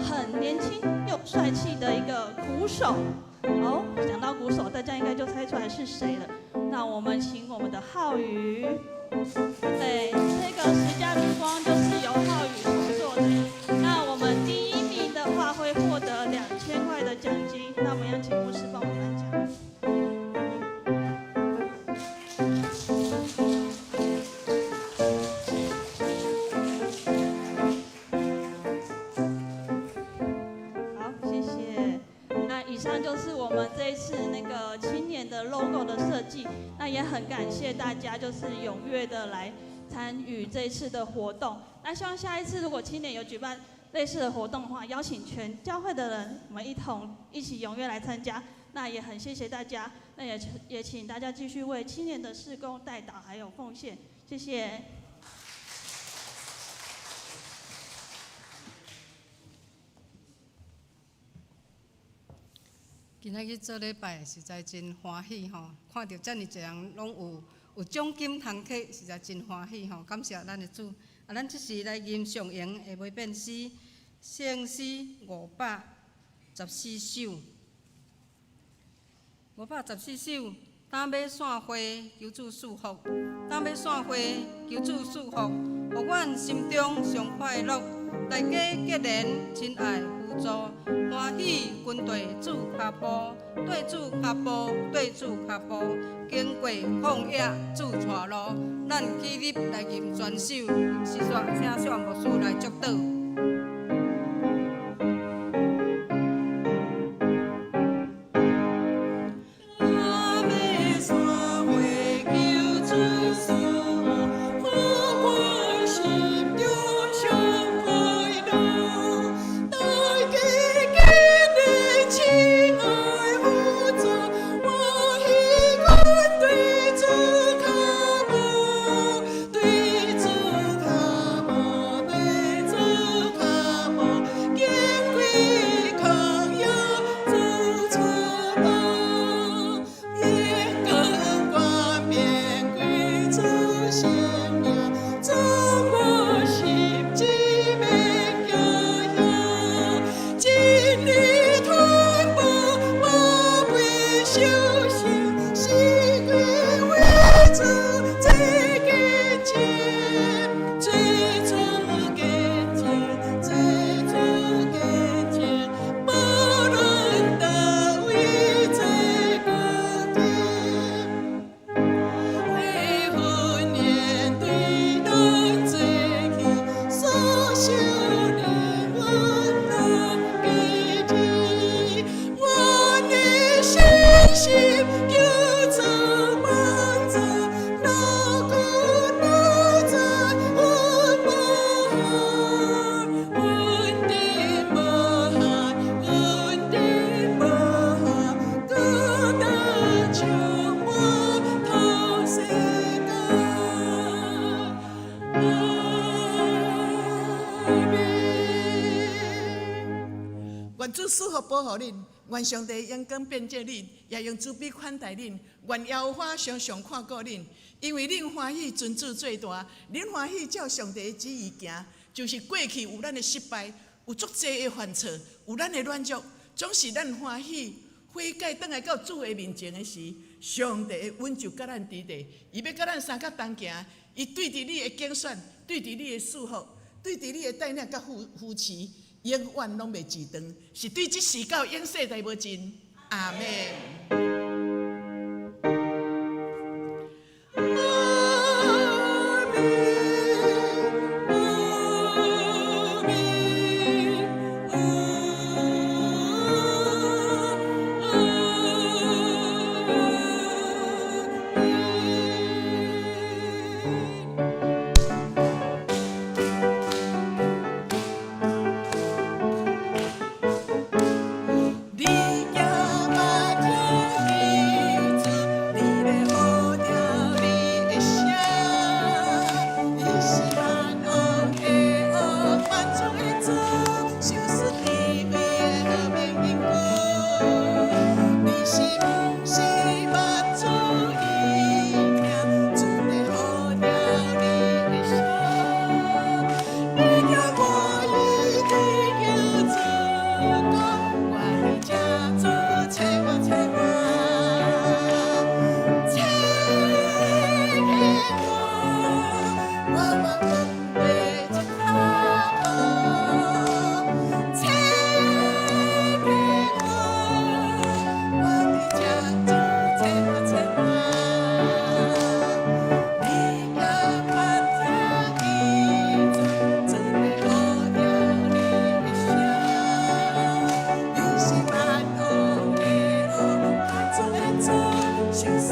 很年輕又帥氣的一個鼓手。哦，講到鼓手，大家應該就猜出來是誰了。那我們請我們的浩宇。對，這個十架之光就是由浩宇創作的。那我們第一名的話會獲得2000塊的獎金。那我們要請牧師幫我們頒獎。好，謝謝。那以上就是我們這一次那個青年的 logo 的設計。那也很感謝大家，就是踴躍的來參與這一次的活動。那希望下一次如果青年有舉辦類似的活動的話，邀請全教會的人，我們一同一起踴躍來參加。那也很謝謝大家，那也請大家繼續為青年的事工代禱還有奉獻，謝謝。今仔日做禮拜實在真歡喜吼，看著遮爾濟人攏有獎金通摕，實在真歡喜吼。感謝咱的主。啊，咱這時來吟誦詠的無變詩，聖詩514首。514首，擔欲散會，求主賜福；擔欲散會，求主賜福，予阮心中上快樂。大家結連親愛扶助，歡喜跟綴主跤步，綴主跤步，綴主跤步，經過曠野主帶路，咱起立來吟全首，吟詩煞，請小牧師來祝禱。主充滿土世間。阿們。願主賜福保護恁，願上帝榮光遍照恁，也用慈悲款待恁。願耶和華常常看顧恁，因為恁歡喜尊主做大，恁歡喜照上帝的旨意行，就是過去有咱的失敗，有足濟的犯錯，有咱的軟弱，總是咱歡喜悔改，轉來到主的面前的時，上帝的恩就佮咱佇咧，伊欲佮咱相佮同行，伊對著你的揀選，對著你的祝福，對著你的帶領佮扶持，永遠攏袂遲頓，是對這時到永世代無盡。阿們。阿們，阿們，阿們。你行目聽主，你欲學著你的聲，伊是萬王的王，萬主的主，賞賜智慧的和平應許。你是毋是捌注意聽，主在呼召你的聲？你若願意對求主講，我佇這主找我找我，找我，我願放低一跤步，找我，我佇這主找我找我。你若捌聽見主，主在呼召你的聲，你是萬王的王，萬主的主，賞賜智